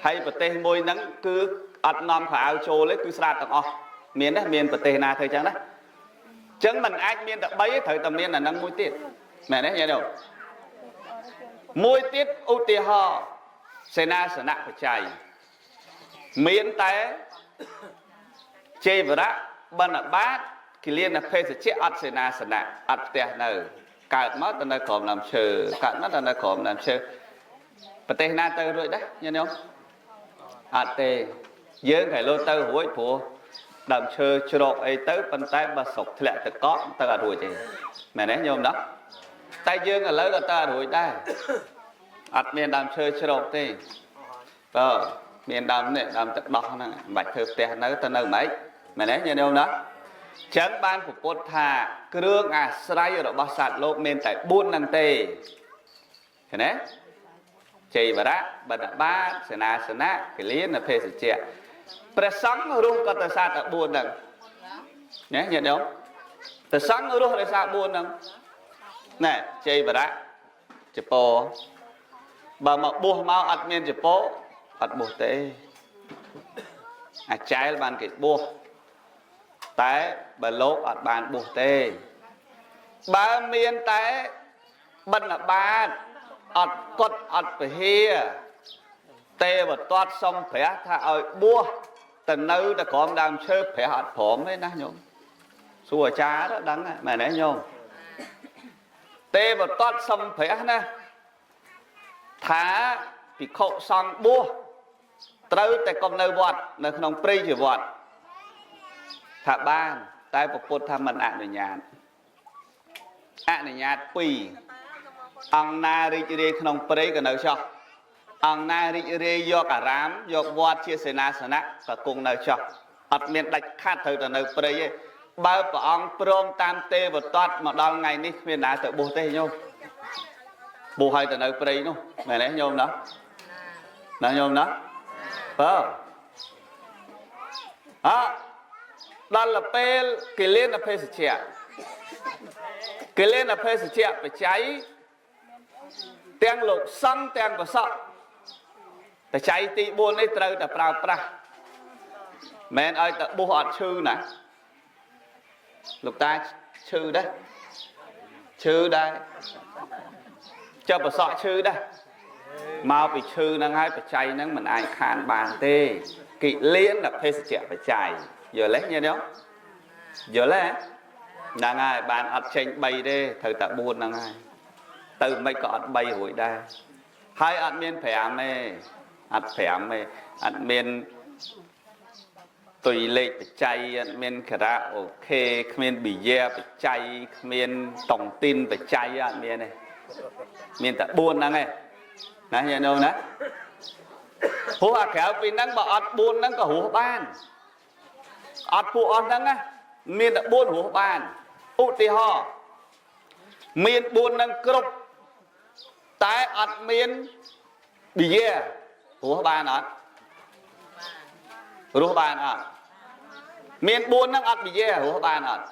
ហើយប្រទេសមួយហ្នឹងគឺអត់នាំខោអាវចូលទេគឺស្រាតទាំងអស់មានទេមានប្រទេសណាធ្វើចឹងណាចឹងมันអាចមានតែ3ទេត្រូវតែមានអាហ្នឹងមួយទៀតមែនទេញាតិញោមមួយទៀតឧទាហរណ៍សេនាសនៈបច្ច័យមានតែជេវរៈបណ្ឌបាតគិលានភេសជ្ជៈអត់សេនាសនៈអត់ផ្ទះនៅកើតមកទៅនៅក្រោមដើមឈើកើតមកទៅនៅក្រោមដើមឈើប្រទេសណាទៅរួចដែរញាតិញោមអត់ទេយើងក្រែលោទៅរួចព្រោះដើមឈើជ្រកអីទៅប៉ុន្តែបើស្រុកធ្លាក់ទឹកកកទៅអត់រួចទេមែនទេញោមណាតែយើងឥឡូវក៏ទៅអត់រួចដែរអត់មានដើមឈើជ្រកទេបើមានដើមនេះដើមទឹកដោះហ្នឹងមិនបាច់ធ្វើផ្ទះនៅទៅនៅម៉េចមែនទេញាតិញោមណាចឹងបានពុទ្ធថាគ្រឿងអាស្រ័យរបស់សត្វលោកមានតែ4ហ្នឹងទេឃើញទេជ័យវរៈបណ្ឌបាតសេនាសនៈគិលានភេសជ្ជៈព្រះសង្ឃរស់ក៏ដោយសារតែ4ហ្នឹងណាញាតិញោមព្រះសង្ឃរស់ដោយសារ4ហ្នឹងណែជ័យវរៈចពោបើមកបួសមកអត់មានចពោអត់បួសទេអាចែលបានគេបួសតែបើលោកអត់បានបួសទេបើមានតែបណ្ឌបាតអត់កត់អត់ពហិទេវទត្តសុំព្រះថាឲ្យបួសទៅនៅតែក្រោមដើមឈើព្រះអត់ព្រមទេណាញោមសួរអាចារ្យទៅដឹងមែនទេញោមទេវទត្តសុំព្រះណាថាភិក្ខុសង្ឃបួសត្រូវតែកុំនៅវត្តនៅក្នុងព្រៃជាវត្តថាបានតែពុទ្ធថាមិនអនុញ្ញាតអនុញ្ញាត2អង្គណារីករាយក្នុងព្រៃក៏នៅចោះអង្គណារីករាយយកអារាមយកវត្តជាសេនាសនៈក៏គង់នៅចោះអត់មានដាច់ខាត់ត្រូវតែនៅព្រៃទេបើព្រះអង្គព្រមតាមទេវទត្តមកដល់ថ្ងៃនេះគ្មានណាទៅបួសទេញោមបួសឲ្យទៅនៅព្រៃនោះមែនទេញោមណាណាញោមណាបើអដល់ពេលគិលានភេសជ្ជៈគិលានភេសជ្ជៈបច្ច័យទាំងលោកសង្ឃទាំងប្រសក់បច្ច័យទី4នេះត្រូវតែប្រើប្រាស់មិនឲ្យតែបួសអត់ឈឺណាលោកតាឈឺដែរឈឺដែរ ចុះប្រសក់ឈឺដែរមកពីឈឺហ្នឹងហើយបច្ច័យហ្នឹងមិនអាចខានបានទេគិលានភេសជ្ជៈបច្ច័យយល់ទេញាតិញោមយល់ទេហ្នឹងហើយបានអត់ចេញ3ទេត្រូវតែ4ហ្នឹងហើយទៅមិនក៏អត់3រួចដែរហើយអត់មាន5ទេអត់5ទេអត់មានទុយលេខបច្ច័យអត់មានការ៉ាអូខេគ្មានប៊ីយ៉ាបច្ច័យគ្មានតុងទីនបច្ច័យអត់មានទេមានតែ4ហ្នឹងឯងណាញាតិញោមណាព្រោះអាក្រៅពីហ្នឹងបើអត់4ហ្នឹងក៏រស់បានអត់ពួកអស់ហ្នឹងណាមានតែ4រស់បានឧទាហរណ៍មាន4ហ្នឹងគ្រប់តែអត់មានប៊ីយ៉ារស់បានអត់រស់បានអត់មាន4ហ្នឹងអត់ប៊ីយ៉ារស់បានអត់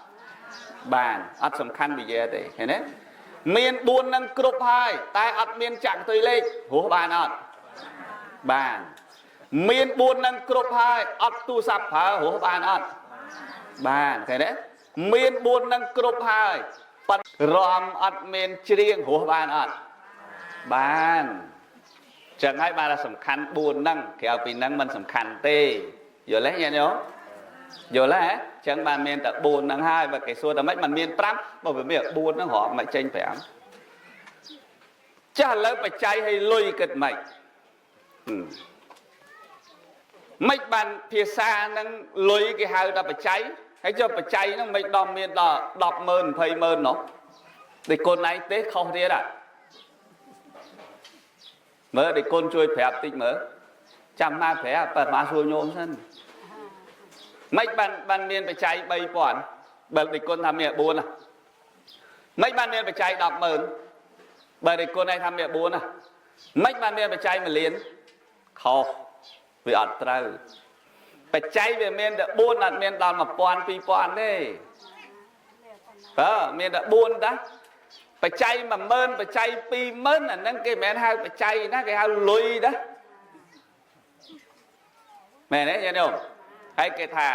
បានអត់សំខាន់ប៊ីយ៉ាទេឃើញទេមាន4ហ្នឹងគ្រប់ហើយតែអត់មានចក្រទុយលេខរស់បានអត់បានមាន4ហ្នឹងគ្រប់ហើយអត់ទូរស័ព្ទប្រើរស់បានអត់បានឃើញទេមាន4ហ្នឹងគ្រប់ហើយប៉ិតរំអត់មានច្រៀងរស់បានអត់បានចឹងហើយបានតែសំខាន់4ហ្នឹងក្រៅពីហ្នឹងមិនសំខាន់ទេយល់ទេញាតិញោមយល់ទេចឹងបានមានតែ4ហ្នឹងហើយបើគេសួរតែម៉េចมันមាន5បើវាមាន4ហ្នឹងរាប់មិនចេញ5ចាស់ឥឡូវបច្ច័យឲ្យលុយគិតម៉េចមិនបានភាសាហ្នឹងលុយគេហៅថាបច្ច័យហើយចុះបច្ច័យហ្នឹងមិនដល់មានដល់100000 200,000នោះដូចកូនឯងទេខុសទៀតហ่ะមើលដូចកូនជួយប្រាប់តិចមើលចាំមកប្រាប់បើមកសួរញោមសិនមិនបានមានបច្ច័យ3000បើដូចកូនថាមាន4ណាមិនបានមានបច្ច័យ100000បើដូចកូនឯងថាមាន4ណាមិនបានមានបច្ច័យ1លានខុសវាអត់ត្រូវបច្ច័យវាមានតែ4អត់មានដល់1000 2000ទេបើមានតែ4តាបច្ច័យ10000បច្ច័យ20000អាហ្នឹងគេមិនមែនហៅបច្ច័យណាគេហៅលុយណាមែនទេញាតិញោមហើយគេថា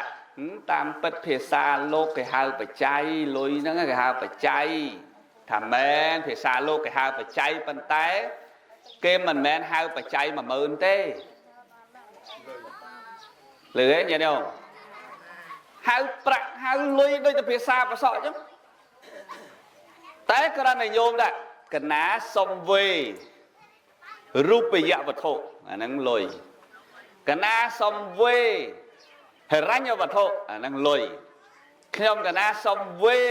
តាមពិតភាសាលោកគេហៅបច្ច័យលុយហ្នឹងគេហៅបច្ច័យថាមែនភាសាលោកគេហៅបច្ច័យប៉ុន្តែគេមិនមែនហៅបច្ច័យ10000ទេលឺទេញាតិញោមហៅប្រាក់ហៅលុយដូចតែភាសាប្រសក់អញ្ចឹងតែគ្រាន់តែញោមដែរកណាសុំវេរូបយវត្ថុអាហ្នឹងលុយកណាសុំវេហិរញ្ញវត្ថុអាហ្នឹងលុយខ្ញុំកណាសុំវេ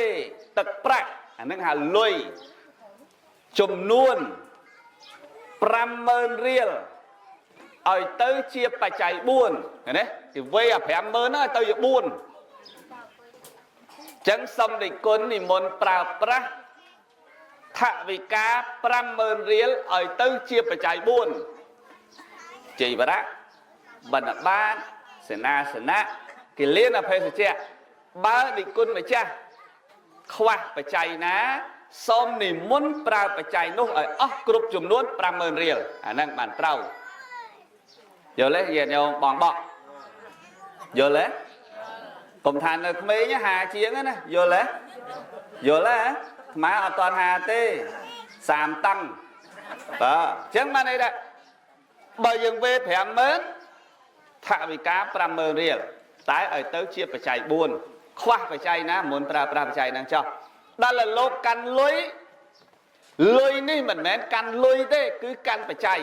ទឹកប្រាក់អាហ្នឹងហៅលុយចំនួន50000រៀលឲ្យទៅជាបច្ច័យ4ឃើញទេគេវេអា50000ហ្នឹងឲ្យទៅជា4ចឹងសុំដេចគុណនិមន្តប្រើប្រាស់ថវិកា50000រៀលឲ្យទៅជាបច្ច័យ4ជីវរៈបណ្ឌបាតសេនាសនៈគិលានភេសជ្ជៈបើដេចគុណម្ចាស់ខ្វះបច្ច័យណាសូមនិមន្តប្រើបច្ច័យនោះឲ្យអស់គ្រប់ចំនួន50000រៀលអាហ្នឹងបានត្រូវយល់ទេញាតិញោមបងបក់យល់ទេកុំថានៅក្មេងហាជាងណាយល់ទេយល់ទេអាត្មាអត់តាន់ហាទេ30តាំងបាទអញ្ចឹងបានន័យថាបើយើងវេ50000ថវិកា50000រៀលតែឲ្យទៅជាបច្ច័យ4ខ្វះបច្ច័យណាមុនប្រើប្រាស់បច្ច័យហ្នឹងចោះដល់លោកកាន់លុយលុយនេះមិនមែនកាន់លុយទេគឺកាន់បច្ច័យ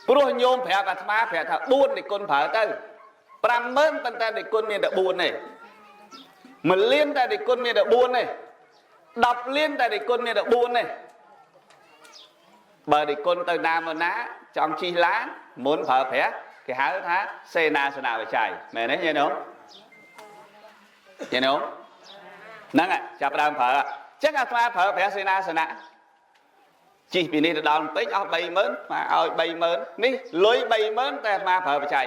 ព្រោះញោមប្រាប់អាត្មាប្រាប់ថា4និគុណប្រើទៅ50000ប៉ុន្តែនិគុណមានតែ4ទេ1លានតែនិគុណមានតែ4ទេ10លានតែនិគុណមានតែ4ទេបើនិគុណទៅណាមកណាចង់ជិះឡានមុនប្រើប្រាស់គេហៅថាសេនាសនៈបច្ច័យមែនទេញាតិញោមញាតិញោមហ្នឹងចាប់ដើមប្រើអញ្ចឹងអាត្មាប្រើប្រាស់សេនាសនៈជិះពីនេះទៅដល់ពេញអស់30000មកឲ្យ30000នេះលុយ30000តែអាត្មាប្រើបច្ច័យ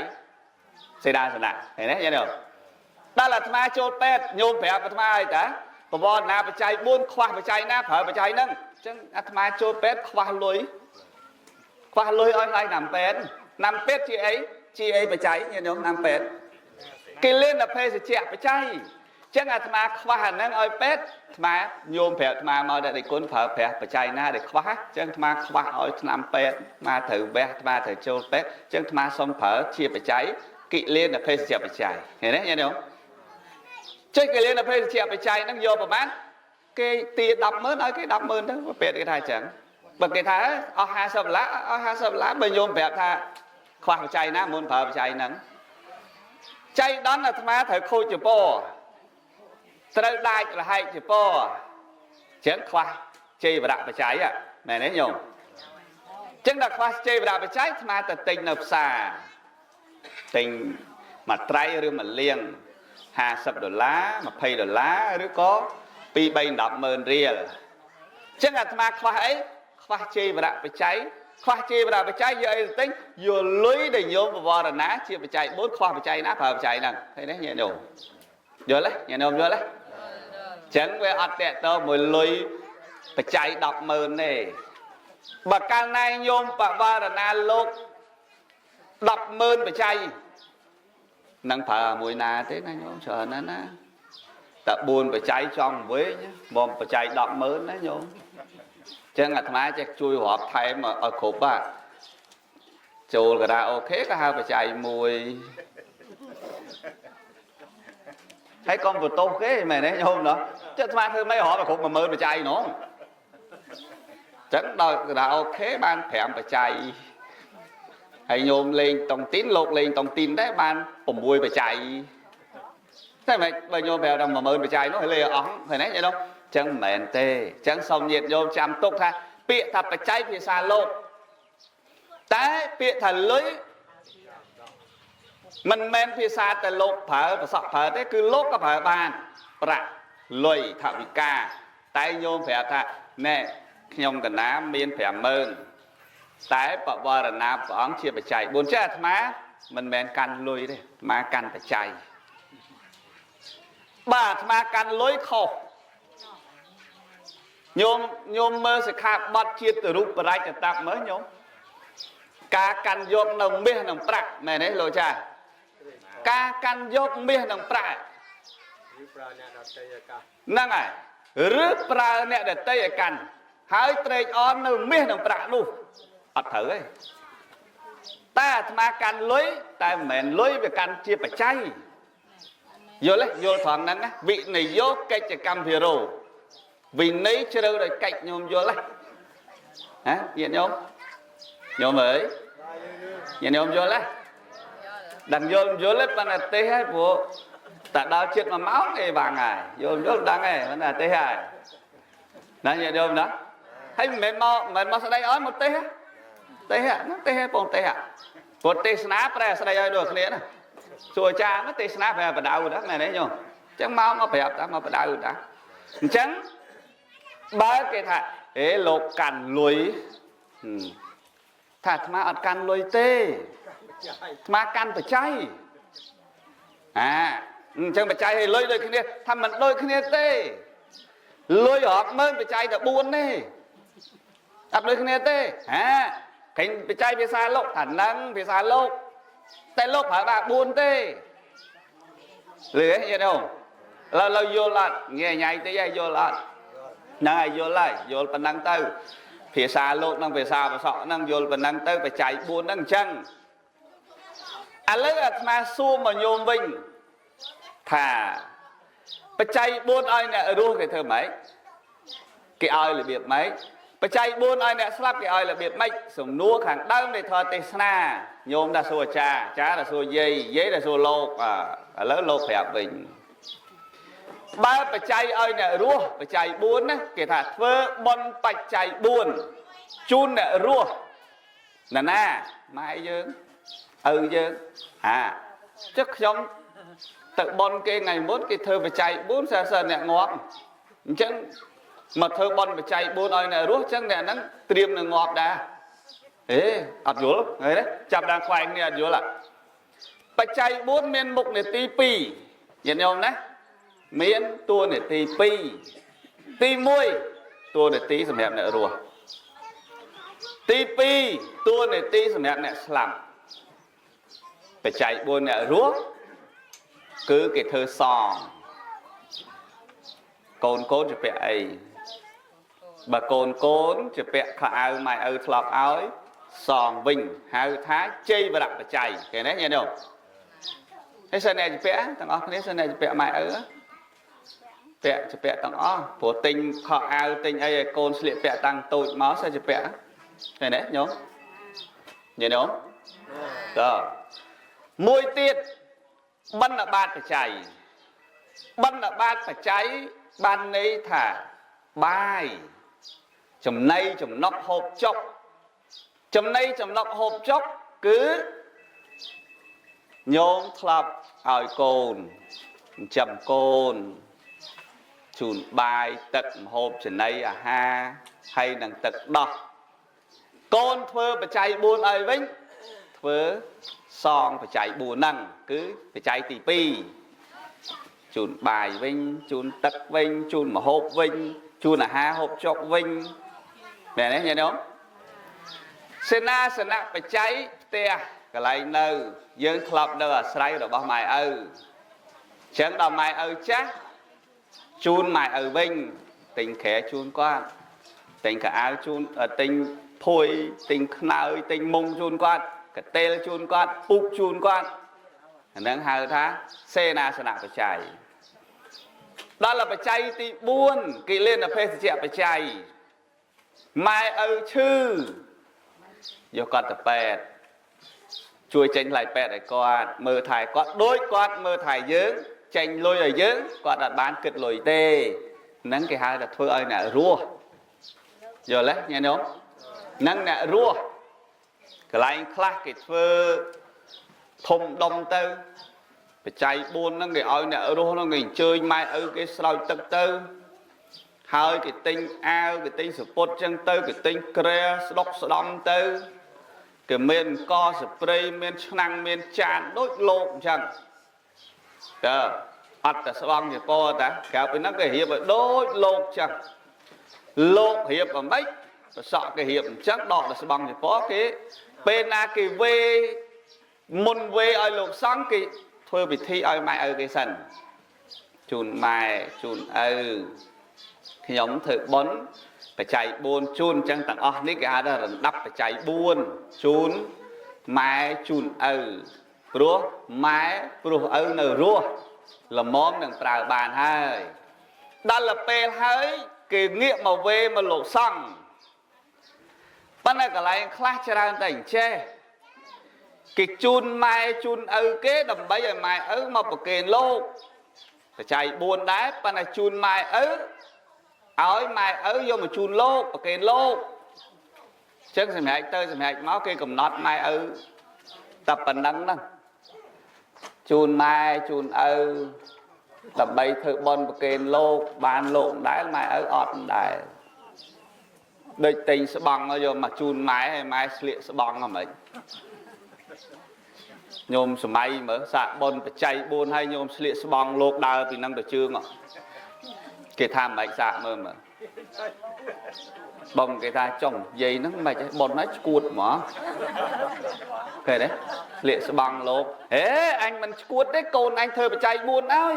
សេនាសនៈឃើញទេញាតិញោមដល់អាត្មាចូលពេទ្យញោមប្រាប់អាត្មាឲ្យតាប្រវត្តិណាបច្ច័យ4ខ្វះបច្ច័យណាប្រើបច្ច័យហ្នឹងអញ្ចឹងអាត្មាចូលពេទ្យខ្វះលុយខ្វះលុយឲ្យថ្លៃណាំពេទ្យណាំពេទ្យជាអីជាអីបច្ច័យញាតិញោមណាំពេទ្យគេលេនភេសជ្ជៈបច្ច័យ ចឹងអាត្មាខ្វះអាហ្នឹងឲ្យពេទ្យអាត្មាញោមប្រាប់អាត្មាមកតែគុណប្រើប្រាស់បច្ច័យណាដែលខ្វះចឹងអាត្មាខ្វះឲ្យថ្នាំពេទ្យអាត្មាត្រូវវះអាត្មាត្រូវចូលពេទ្យចឹងអាត្មាសុំប្រើជាបច្ច័យគិលានភេសជ្ជបច្ច័យឃើញទេញាតិញោមចេះគិលានភេសជ្ជបច្ច័យហ្នឹងយកប្រហែលគេទា100000ឲ្យគេ100000ទៅពេទ្យគេថាចឹងបើគេថាអស់50ដុល្លារអស់50ដុល្លារបើញោមប្រាប់ថាខ្វះបច្ច័យណាមុនប្រើបច្ច័យហ្នឹងចៃដន្យអាត្មាត្រូវខូចចពោត្រូវដាច់រហែកចពោចឹងខ្វះជ័យវរៈបច្ច័យមែនទេញោមចឹងដល់ខ្វះជ័យវរៈបច្ច័យអាត្មាទៅទិញនៅផ្សារទិញមួយត្រៃឬមួយលៀង50ដុល្លារ20ដុល្លារឬក៏2 3 10ម៉ឺនរៀលចឹងអាត្មាខ្វះអីខ្វះជ័យវរៈបច្ច័យខ្វះជ័យវរៈបច្ច័យយកអីទៅទិញយកលុយដែលញោមបវរណាជាបច្ច័យ4ខ្វះបច្ច័យណាប្រើបច្ច័យហ្នឹងឃើញទេញាតិញោមយល់ទេញាតិញោមយល់ទេចឹងវាអត់តាក់ទងមួយលុយបច្ច័យ100000ទេបើកាលណាញោមបវរណាលោក100000បច្ច័យនឹងប្រើមួយណាទេណាញោមច្រើនណាស់ណាតែ4បច្ច័យចង់វិញមកបច្ច័យ100000ណាញោមចឹងអាត្មាចេះជួយរាប់ថែមឲ្យគ្រប់បាទចូលការ៉ាអូខេក៏ហៅបច្ច័យមួយហើយកុំបន្ទោសគេមែនទេញោមណោះចឹងអាត្មាធ្វើម៉េចរាប់ឲ្យគ្រប់10000បច្ច័យហ្នងចឹងដល់ការ៉ាអូខេបាន5បច្ច័យហើយញោមលេងតុងទីនលោកលេងតុងទីនដែរបាន6បច្ច័យតែមិនបើញោមប្រាប់ថា10000បច្ច័យនោះឲ្យលេអស់ឃើញទេញោមចឹងមិនមែនទេចឹងសូមញាតិញោមចាំទុកថាពាក្យថាបច្ច័យភាសាលោកតែពាក្យថាលុយមិនមែនភាសាតែលោកប្រើប្រសក់ប្រើទេគឺលោកក៏ប្រើបានប្រាក់លុយថវិកាតែញោមប្រាប់ថាណែខ្ញុំកណាមាន50000តែបវរណាព្រះអង្គជាបច្ច័យ4ចេះអាត្មាមិនមែនកាន់លុយទេអាត្មាកាន់បច្ច័យបាទអាត្មាកាន់លុយខុសញោមមើលសិក្ខាបទជាតិរូបរាជតៈមើលញោមការកាន់យកនៅមាសនិងប្រាក់មែនទេលោកចាការកាន់យកមាសនិងប្រាក់ឬប្រើអ្នកដទៃឲ្យកាន់ហ្នឹងហើយឬប្រើអ្នកដទៃឲ្យកាន់ហើយត្រេកអរនៅមាសនិងប្រាក់នោះអត់ត្រូវទេតែអាត្មាកាន់លុយតែមិនមែនលុយវាកាន់ជាបច្ច័យយល់ទេយល់ត្រង់ហ្នឹងណាវិនិយោគកិច្ចកម្មភារោវិន័យជ្រៅដោយកិច្ចញោមយល់ទេហ៎ញាតិញោមញោមអើយញាតិញោមយល់ទេដឹងយល់យល់ទេប៉ុន្តែទេសហើយព្រោះតែដល់ចិត្ត1ម៉ោងអីបាំងហើយយល់យល់ដឹងហើយប៉ុន្តែទេសហើយណាញាតិញោមណាហើយមិនមែនមកស្ដីឲ្យមកទេសទេសហ្នឹងទេសបងទេសព្រោះទេសនាប្រែស្ដីឲ្យដូចគ្នាណាសួរអាចារ្យមកទេសនាប្រែបដៅដែរមែនទេញោមអញ្ចឹងមកប្រាប់តាមកបដៅតាអញ្ចឹងបើគេថាអេលោកកាន់លុយថាអាត្មាអត់កាន់លុយទេអាត្មាកាន់បច្ច័យអាអញ្ចឹងបច្ច័យឲ្យលុយដូចគ្នាថាមិនដូចគ្នាទេលុយរាប់ម៉ឺនបច្ច័យតែ4ទេអត់ដូចគ្នាទេហាឃើញបច្ច័យភាសាលោកថានឹងភាសាលោកតែលោកប្រើបាន4ទេលឺទេញាតិញោមឥឡូវយល់អត់ងាយញ៉ៃតិចហើយយល់អត់ហ្នឹងហើយយល់ហើយយល់ប៉ុណ្ណឹងទៅភាសាលោកនិងភាសាប្រសក់ហ្នឹងយល់ប៉ុណ្ណឹងទៅបច្ច័យ4ហ្នឹងអញ្ចឹងឥឡូវអាត្មាសួរមកញោមវិញថាបច្ច័យ4ឲ្យអ្នករស់គេធ្វើម៉េចគេឲ្យរបៀបម៉េចបច្ច័យ4ឲ្យអ្នកស្លាប់គេឲ្យរបៀបម៉េចសំណួរខាងដើមនៃធម៌ទេសនាញោមថាសួរអាចារ្យអាចារ្យថាសួរយាយយាយថាសួរលោកឥឡូវលោកប្រាប់វិញបើបច្ច័យឲ្យអ្នករស់បច្ច័យ4ណាគេថាធ្វើបុណ្យបច្ច័យ4ជូនអ្នករស់ណាណាម៉ែយើងឪយើងហាចុះខ្ញុំទៅបុណ្យគេថ្ងៃមុនគេធ្វើបច្ច័យ4សរសើរអ្នកងាប់អញ្ចឹងមកធ្វើបុណ្យបច្ច័យ4ឲ្យអ្នករស់អញ្ចឹងអ្នកហ្នឹងត្រៀមនឹងងាប់ដែរអេអត់យល់ឃើញទេចាប់ដើមខ្វែងនេះអត់យល់បច្ច័យ4មានមុខនេតិ2ញាតិញោមណាមានតួនាទី2ទី1តួនាទីសម្រាប់អ្នករស់ទី2តួនាទីសម្រាប់អ្នកស្លាប់បច្ច័យ4អ្នករស់គឺគេធ្វើសង កូនកូនជាពាក់អីបើកូនកូនជាពាក់ខោអាវម៉ែឪធ្លាប់ឲ្យសងវិញហៅថាជ័យវរបច្ច័យគេណាញាតិញោមហើយសិនអ្នកជាពាក់ទាំងអស់គ្នាសិនអ្នកជាពាក់ម៉ែឪពាក់ជាពាក់ទាំងអស់ព្រោះទិញខោអាវទិញអីឲ្យកូនស្លៀកពាក់តាំងតូចមកសិនជាពាក់ឃើញទេញោមញាតិញោមតើមួយទៀតបណ្ឌបាតបច្ច័យបណ្ឌបាតបច្ច័យបានន័យថាបាយចំណីចំណុកហូបចុកចំណីចំណុកហូបចុកគឺញោមធ្លាប់ឲ្យកូនចិញ្ចឹមកូនជូនបាយទឹកម្ហូបចំណីអាហារហើយនឹងទឹកដោះកូនធ្វើបច្ច័យ4ឲ្យវិញធ្វើសងបច្ច័យ4ហ្នឹងគឺបច្ច័យទី2ជូនបាយវិញជូនទឹកវិញជូនម្ហូបវិញជូនអាហារហូបចុកវិញមែនទេញាតិញោមសេនាសនៈបច្ច័យផ្ទះកន្លែងនៅយើងធ្លាប់នៅអាស្រ័យរបស់ម៉ែឪអញ្ចឹងដល់ម៉ែឪចាស់ជូនម៉ែឪវិញទិញគ្រែជូនគាត់ទិញកៅអៅជូនទិញភួយទិញខ្នើយទិញមុងជូនគាត់កតេលជូនគាត់ពូកជូនគាត់អាហ្នឹងហៅថាសេនាសនៈបច្ច័យដល់បច្ច័យទី4គិលេនភេសជ្ជៈបច្ច័យម៉ែឪឈឺយកគាត់ទៅពេទ្យជួយចេញថ្លៃពេទ្យឲ្យគាត់មើលថែគាត់ដូចគាត់មើលថែយើងចេញលុយឲ្យយើងគាត់អត់បានគិតលុយទេហ្នឹងគេហៅថាធ្វើឲ្យអ្នករស់យល់ទេញាតិញោមហ្នឹងអ្នករស់កន្លែងខ្លះគេធ្វើធំដុំទៅបច្ច័យ4ហ្នឹងគេឲ្យអ្នករស់ហ្នឹងគេអញ្ជើញម៉ែឪគេស្រោចទឹកទៅហើយគេទិញអាវគេទិញសពុតចឹងទៅគេទិញគ្រែស្ដុកស្ដំទៅគេមានកសព្រៃមានឆ្នាំងមានចានដូចលោកអញ្ចឹងតើអត់តែស្បង់ជាពរតាក្រៅពីហ្នឹងគេរៀបឲ្យដូចលោកអញ្ចឹងលោករៀបអ្ម៉េចប្រសក់គេរៀបអញ្ចឹងដកតែស្បង់ជាពរគេពេលណាគេវេមុនវេឲ្យលោកសង្ឃគេធ្វើពិធីឲ្យម៉ែឪគេសិនជូនម៉ែជូនឪខ្ញុំធ្វើបុណ្យបច្ច័យ4ជូនអញ្ចឹងទាំងអស់នេះគេហៅថារំដាប់បច្ច័យ4ជូនម៉ែជូនឪព្រោះម៉ែព្រោះឪនៅរស់ល្មមនឹងប្រើបានហើយដល់ពេលហើយគេងាកមកវេមកលោកសង្ឃប៉ុន្តែកន្លែងខ្លះច្រើនតែអញ្ចេះគេជូនម៉ែជូនឪគេដើម្បីឲ្យម៉ែឪមកប្រគេនលោកបច្ច័យ4ដែរប៉ុន្តែជូនម៉ែឪឲ្យម៉ែឪយកមកជូនលោកប្រគេនលោកអញ្ចឹងសម្រាប់ទៅសម្រាប់មកគេកំណត់ម៉ែឪតែប៉ុណ្ណឹងហ្នឹងជូនម៉ែជូនឪដើម្បីធ្វើបុណ្យប្រគេនលោកបានលោកមិនដែលម៉ែឪអត់មិនដែលដូចទិញស្បង់យកមកជូនម៉ែឲ្យម៉ែស្លៀកស្បង់ហ្មងញោមសម័យមើលសាកបុណ្យបច្ច័យ4ហើយញោមស្លៀកស្បង់លោកដើរពីនឹងទៅជើងគេថាមិនសាកមើលមើលបងគេថាចុងយាយហ្នឹងមិនឯងបុណ្យហើយឈួតហ្មងឃើញទេស្លៀកស្បង់លោកហេអញមិនឈួតទេកូនអញធ្វើបច្ច័យ4ហើយ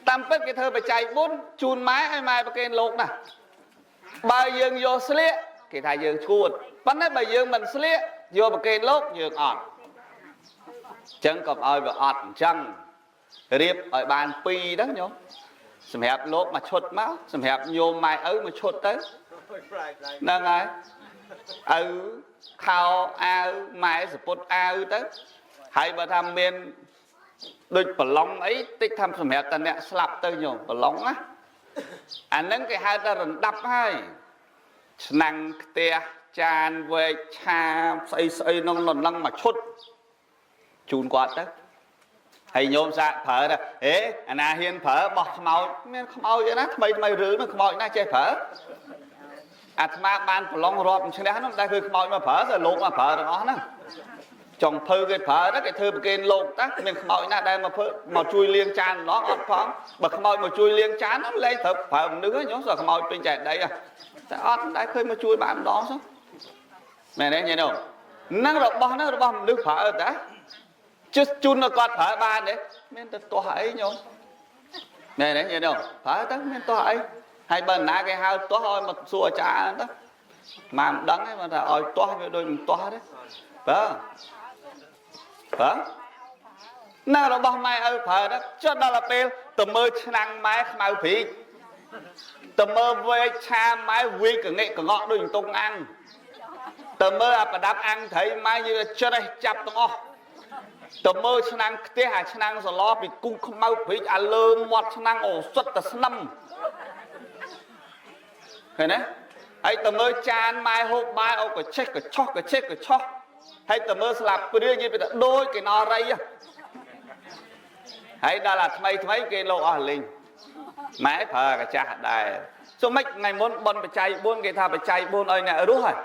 តាមពិតគេធ្វើបច្ច័យ4ជូនម៉ែឲ្យម៉ែប្រគេនលោកណាបើយើងយកស្លៀកគេថាយើងឈួតប៉ុន្តែបើយើងមិនស្លៀកយកប្រគេនលោកយើងអត់អញ្ចឹងកុំឲ្យវាអត់អញ្ចឹងរៀបឲ្យបាន2ហ្នឹងញោមសម្រាប់លោកមួយឈុតមកសម្រាប់ញោមម៉ែឪមួយឈុតទៅហ្នឹងហើយឪខោអាវម៉ែសពុតអាវទៅហើយបើថាមានដូចប្រឡងអីតិចថាសម្រាប់តែអ្នកស្លាប់ទៅញោមប្រឡងណាអាហ្នឹងគេហៅថារំដាប់ហើយឆ្នាំងខ្ទះចានវែកឆាស្អីស្អីក្នុងលំនឹងមួយឈុតជូនគាត់ទៅហើយញោមសាកប្រើទៅហេអាណាហ៊ានប្រើបោះខ្មោចមានខ្មោចឯណាថ្មីថ្មីរឿងហ្នឹងខ្មោចណាចេះប្រើអាត្មាបានប្រឡងរាប់ឈ្នះហ្នឹងតែគឺខ្មោចមកប្រើទៅលោកមកប្រើទាំងអស់ហ្នឹងចុងភៅគេប្រើទៅគេធ្វើប្រគេនលោកតាមានខ្មោចណាដែលមកធ្វើមកជួយលាងចានម្ដងអត់ផងបើខ្មោចមកជួយលាងចានហ្នឹងលែងត្រូវប្រើមនុស្សញោមសោះខ្មោចពេញចែកដីតែអត់ដែលឃើញមកជួយបានម្ដងសោះមែនទេញោមហ្នឹងរបស់ហ្នឹងរបស់មនុស្សប្រើតាជិះជូនដល់គាត់ប្រើបានទេមានតែទាស់អីញោម ណែនេះញោមប្រើទៅមានតោះអីហើយបើណាគេហៅតោះឲ្យមកសួរអាចារ្យទៅមកមិនដឹងទេមកថាឲ្យតោះវាដូចមិនតោះទេបើបើណារបស់ម៉ែឪប្រើទៅចុះដល់ពេលទៅមើលឆ្នាំងម៉ែខ្មៅព្រីកទៅមើលវែកឆាម៉ែវាយកងិកងក់ដូចតុងអាំងទៅមើលអាប្រដាប់អាំងត្រីម៉ែយច្រេះចាប់ទាំងអស់ទៅមើលឆ្នាំងខ្ទះអាឆ្នាំងសឡពីគូខ្មៅព្រីកអាលើមាត់ឆ្នាំងអូសុទ្ធតែស្នឹមឃើញទេហើយទៅមើលចានម៉ែហូបបាយអូកឆេះកឆោះកឆេះកឆោះហើយទៅមើលស្លាបព្រានិយាយពីថាដូចគេណរៃហើយដល់អាថ្មីថ្មីគេលោកអស់លេងម៉ែប្រើកាចាស់ដែរសុំមិនថ្ងៃមុនបនបច្ច័យ4គេថាបច្ច័យ4ឲ្យអ្នករស់ហើយ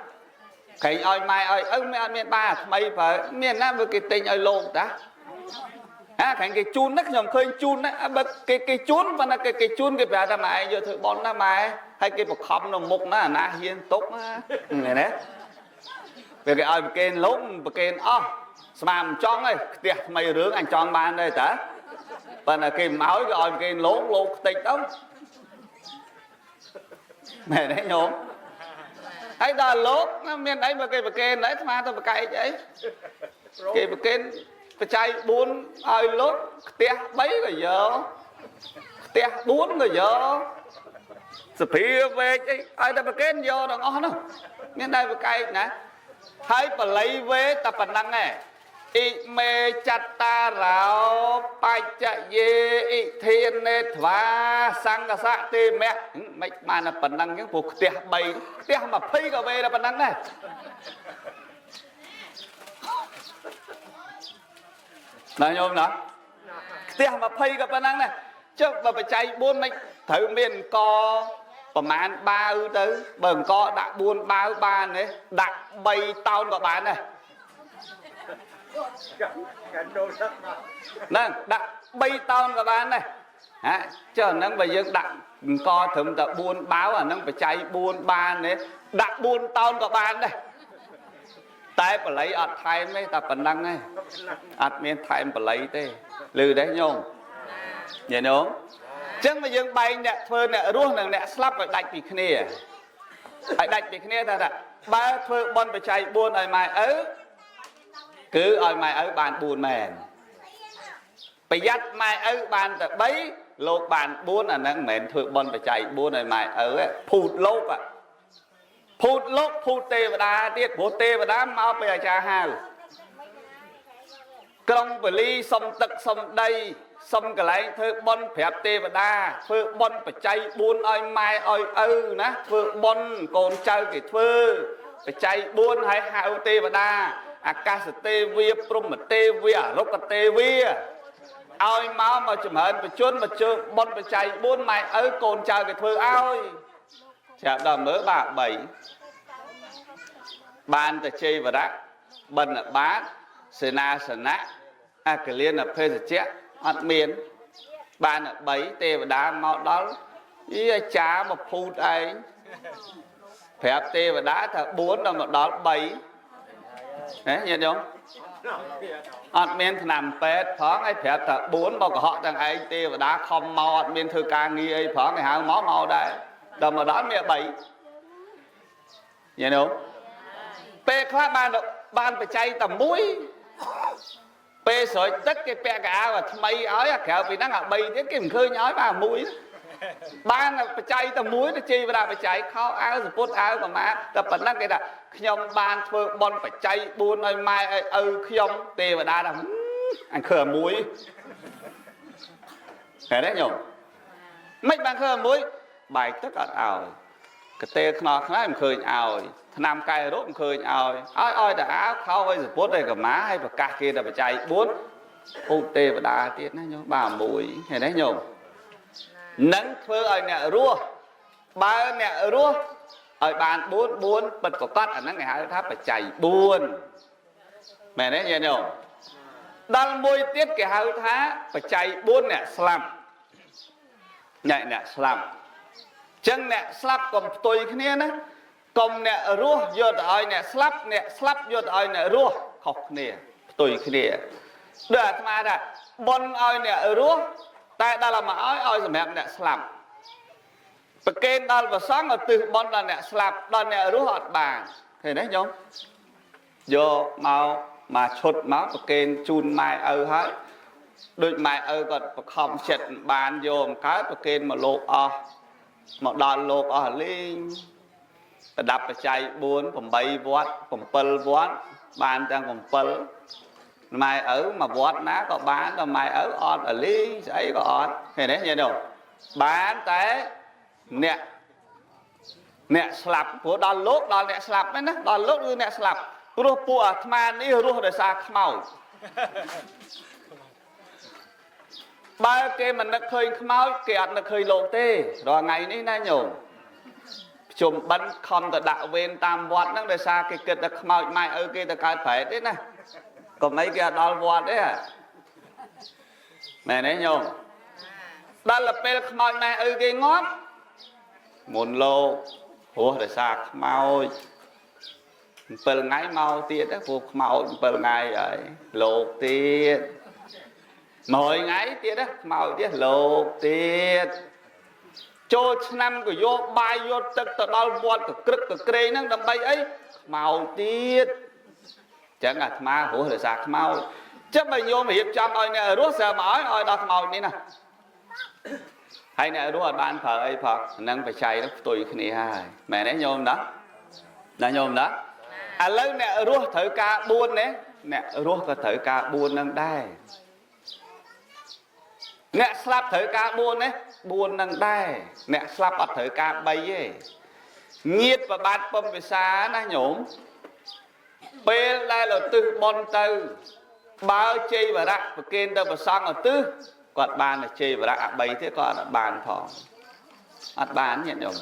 ក្រែងឲ្យម៉ែឲ្យឪមិនអត់មានបាថ្មីប្រើមានណាបើគេទិញឲ្យលោកតាហាក្រែងគេជូនណាខ្ញុំឃើញជូនណាបើគេជូនប៉ុន្តែគេជូនគេប្រាប់ថាម៉ែយកធ្វើបនណាម៉ែហើយគេបខំនៅមុខណាអាណាហ៊ានទុកណាណាពេលគេឲ្យប្រកេនលោកប្រកេនអស់ស្មានមិនចង់ទេផ្ទះថ្មីរឿងអញចង់បានដែរតាប៉ុន្តែគេមិនឲ្យគេឲ្យប្រកេនលោកលោកខ្ទេចទៅមែនទេញោមហើយដល់លោកមានអីបើគេប្រកេនដែរអាត្មាទៅប្រកែកអីគេប្រកេនបច្ច័យ4ឲ្យលោកផ្ទះ3ក៏យកផ្ទះ4ក៏យកសភាវែកអីឲ្យតែប្រកេនយកទាំងអស់នោះមានដែរប្រកែកណាហើយបល័យវេតែប៉ុណ្ណឹងឯងអ៊ីមេចត្តារោបច្ចយេអ៊ិធានេធ្វាសង្កសៈទេមៈមិនបានតែប៉ុណ្ណឹងចឹងព្រោះផ្ទះ3ផ្ទះ20ក៏វេតែប៉ុណ្ណឹងដែរណាញោមណាផ្ទះ20ក៏ប៉ុណ្ណឹងដែរចុះបើបច្ច័យ4មិនត្រូវមានអង្គប្រមាណបាវទៅបើអង្គដាក់4បាវបានទេដាក់3តោនក៏បានដែរហ្នឹងដាក់3តោនក៏បានដែរហាចុះហ្នឹងបើយើងដាក់អង្គត្រឹមតែ4បាវអាហ្នឹងបច្ច័យ4បានទេដាក់4តោនក៏បានដែរតែបល័យអត់ថែមទេតែប៉ុណ្ណឹងទេអត់មានថែមបល័យទេឮទេញោមញោមអញ្ចឹងមកយើងបែងអ្នកធ្វើអ្នករស់និងអ្នកស្លាប់ឲ្យដាច់ពីគ្នាឲ្យដាច់ពីគ្នាថាបើធ្វើបុណ្យបច្ច័យ4ឲ្យម៉ែឪគឺឲ្យម៉ែឪបាន4មែនប្រយ័ត្នម៉ែឪបានតែ3លោកបាន4អាហ្នឹងមិនមែនធ្វើបុណ្យបច្ច័យ4ឲ្យម៉ែឪទេភូតលោកភូតលោកភូតទេវតាទៀតព្រោះទេវតាមកពីអាចារ្យហៅក្រុងពលីសុំទឹកសុំដីសុំកន្លែងធ្វើបុណ្យប្រាប់ទេវតាធ្វើបុណ្យបច្ច័យ4ឲ្យម៉ែឲ្យឪណាធ្វើបុណ្យកូនចៅគេធ្វើបច្ច័យ4ឲ្យហៅទេវតាអាកាសទេវាព្រហ្មទេវាអរុក្ខទេវាឲ្យមកចម្រើនបជនមកជើបុណ្យបច្ច័យ4ម៉ែឪកូនចៅគេធ្វើឲ្យច្រាប់ដល់មើលបាទ3បានតែជ័យវរៈបិណ្ឌបាតសេនាសនៈអកលិនភេសជ្ជៈអត់មានបាន3ទេវតាមកដល់អីអាចារ្យមកភូតឯងប្រាប់ទេវតាថា4ដល់មកដល់3ហ៎ញាតិញោមអត់មានថ្នាំពេទ្យផងឲ្យប្រាប់ថា4មកកុហកទាំងឯងទេវតាខំមកអត់មានធ្វើការងារអីផងគេហៅមកមកដែរដល់មកដល់មាន3ញាតិញោមពេលខ្លះបានបច្ច័យតែមួយពេលស្រោចទឹកគេពាក់កៅអៅអាថ្មីឲ្យអាក្រៅពីហ្នឹងអា3ទៀតគេមិនឃើញឲ្យបាទមួយបានបច្ច័យតែមួយទៅជ័យវរាបច្ច័យខោអាវសពុតអាវប្រមាតែប៉ុណ្ណឹងគេថាខ្ញុំបានធ្វើបុណ្យបច្ច័យ4ឲ្យម៉ែឲ្យឪខ្ញុំទេវតាថាអញឃើញមួយឃើញទេញោមមិនបានឃើញមួយបាយទឹកអត់ឲ្យកតេខ្នល់ខ្នើយមិនឃើញឲ្យថ្នាំកែរោគមិនឃើញឲ្យឲ្យតែអាវខោឲ្យសពុតឲ្យកម្មាឲ្យប្រកាសគេតែបច្ច័យ4ពុទ្ធទេវតាទៀតណាញោមបាទមួយឃើញទេញោមនឹងធ្វើឲ្យអ្នករស់បើអ្នករស់ឲ្យបាន4 4ពិតប្រកបអាហ្នឹងគេហៅថាបច្ច័យ4មែនទេញោមដល់មួយទៀតគេហៅថាបច្ច័យ4អ្នកស្លាប់អ្នកស្លាប់ចឹងអ្នកស្លាប់កុំផ្ទុយគ្នាណាកុំអ្នករស់យកទៅឲ្យអ្នកស្លាប់អ្នកស្លាប់យកទៅឲ្យអ្នករស់ខុសគ្នាផ្ទុយគ្នាដូចអាត្មាថាបុណ្យឲ្យអ្នករស់ តែដល់មកឲ្យសម្រាប់អ្នកស្លាប់ប្រគេនដល់ព្រះសង្ឃឧទ្ទិសបុណ្យដល់អ្នកស្លាប់ដល់អ្នករស់អត់បានឃើញទេញោមយកមកមកឈុតមកប្រគេនជូនម៉ែឪហើយដូចម៉ែឪគាត់បខំចិត្តបានយកមកកើតប្រគេនមកលោកអស់មកដល់លោកអស់លេងប្រដាប់បច្ច័យ4 8វត្ត7វត្តបានទាំង7ម៉ែឪមួយវត្តណាក៏បានដល់ម៉ែឪអត់អលីងស្អីក៏អត់ឃើញទេញាតិញោមបានតែអ្នកស្លាប់ព្រោះដល់លោកដល់អ្នកស្លាប់ហ្នឹងណាដល់លោកគឺអ្នកស្លាប់ព្រោះពួកអាត្មានេះរស់ដោយសារខ្មោចបើគេមិននឹកឃើញខ្មោចគេអត់នឹកឃើញលោកទេរាល់ថ្ងៃនេះណាញោមជុំបិណ្ឌខំទៅដាក់វេនតាមវត្តហ្នឹងដោយសារគេគិតថាខ្មោចម៉ែឪគេទៅកើតប្រែតទេណាកុំអីគេអត់ដល់វត្តទេមែនទេញោមដល់ទៅពេលខ្មោចម៉ែឪគេងាប់មុនលោករស់ដោយសារខ្មោច7ថ្ងៃមកទៀតព្រោះខ្មោច7ថ្ងៃហើយលោកទៀត100ថ្ងៃទៀតខ្មោចទៀតលោកទៀតចូលឆ្នាំក៏យកបាយយកទឹកទៅដល់វត្តក៏ក្រឹកក៏ក្រែងហ្នឹងដើម្បីអីខ្មោចទៀតចឹងអាត្មារស់ដោយសារខ្មោចចឹងបើញោមរៀបចំឲ្យអ្នករស់ស្រាប់មកឲ្យដល់ខ្មោចនេះណាហើយអ្នករស់អត់បានប្រើអីផងនឹងបច្ច័យនោះផ្ទុយគ្នាហើយមែនទេញោមណាណាញោមណាឥឡូវអ្នករស់ត្រូវការ4នេះអ្នករស់ក៏ត្រូវការ4នឹងដែរអ្នកស្លាប់ត្រូវការ4នេះ4នឹងដែរអ្នកស្លាប់អត់ត្រូវការ3ទេញាតប្របាទពំពិសាណាញោមពេលដែលឧទ្ទិសបុណ្យទៅបើជ័យវរៈប្រគេនទៅព្រះសង្ឃឧទ្ទិសគាត់បានតែជ័យវរៈអា3ទៀតក៏អត់បានផងអត់បានញាតិញោម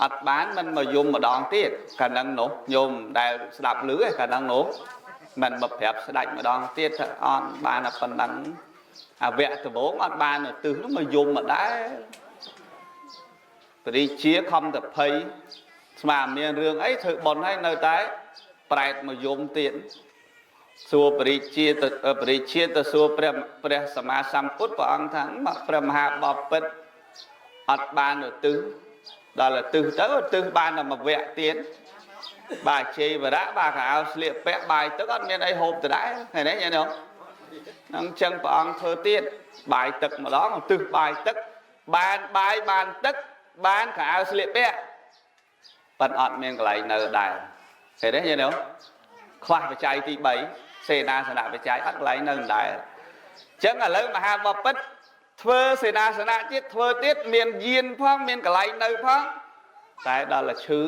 អត់បានមិនមកយំម្ដងទៀតកាលហ្នឹងនោះញោមដែលស្ដាប់ឮឯកាលហ្នឹងនោះមិនមកប្រាប់ស្ដេចម្ដងទៀតថាអត់បានតែប៉ុណ្ណឹងអវៈដំបូងអត់បានឧទ្ទិសនោះមកយំមកដែរព្រះរាជាខំតែភ័យស្មានមានរឿងអីធ្វើបុណ្យហើយនៅតែប្រែតមកយំទៀតសួរព្រះរាជាទៅព្រះរាជាទៅសួរព្រះសម្មាសម្ពុទ្ធព្រះអង្គថាព្រះមហាបពិត្រអត់បានឧទ្ទិសដល់ឧទ្ទិសទៅឧទ្ទិសបានតែមួយវគ្គទៀតបាទជ័យវរៈបាទខោអាវស្លៀកពាក់បាយទឹកអត់មានអីហូបដដែលឃើញទេញ៉ឹមហ្នឹងចឹងព្រះអង្គធ្វើទៀតបាយទឹកម្ដងឧទ្ទិសបាយទឹកបានបាយបានទឹកបានខោអាវស្លៀកពាក់ប៉ុន្តែអត់មានកន្លែងនៅដែរឃើញទេញ៉ឹមខ្វះបច្ច័យទី3សេនាសនៈបច្ច័យអត់កន្លែងនៅដែរចឹងឥឡូវមហាបពិត្រធ្វើសេនាសនៈទៀតធ្វើទៀតមានយានផងមានកន្លែងនៅផងតែដល់តែឈឺ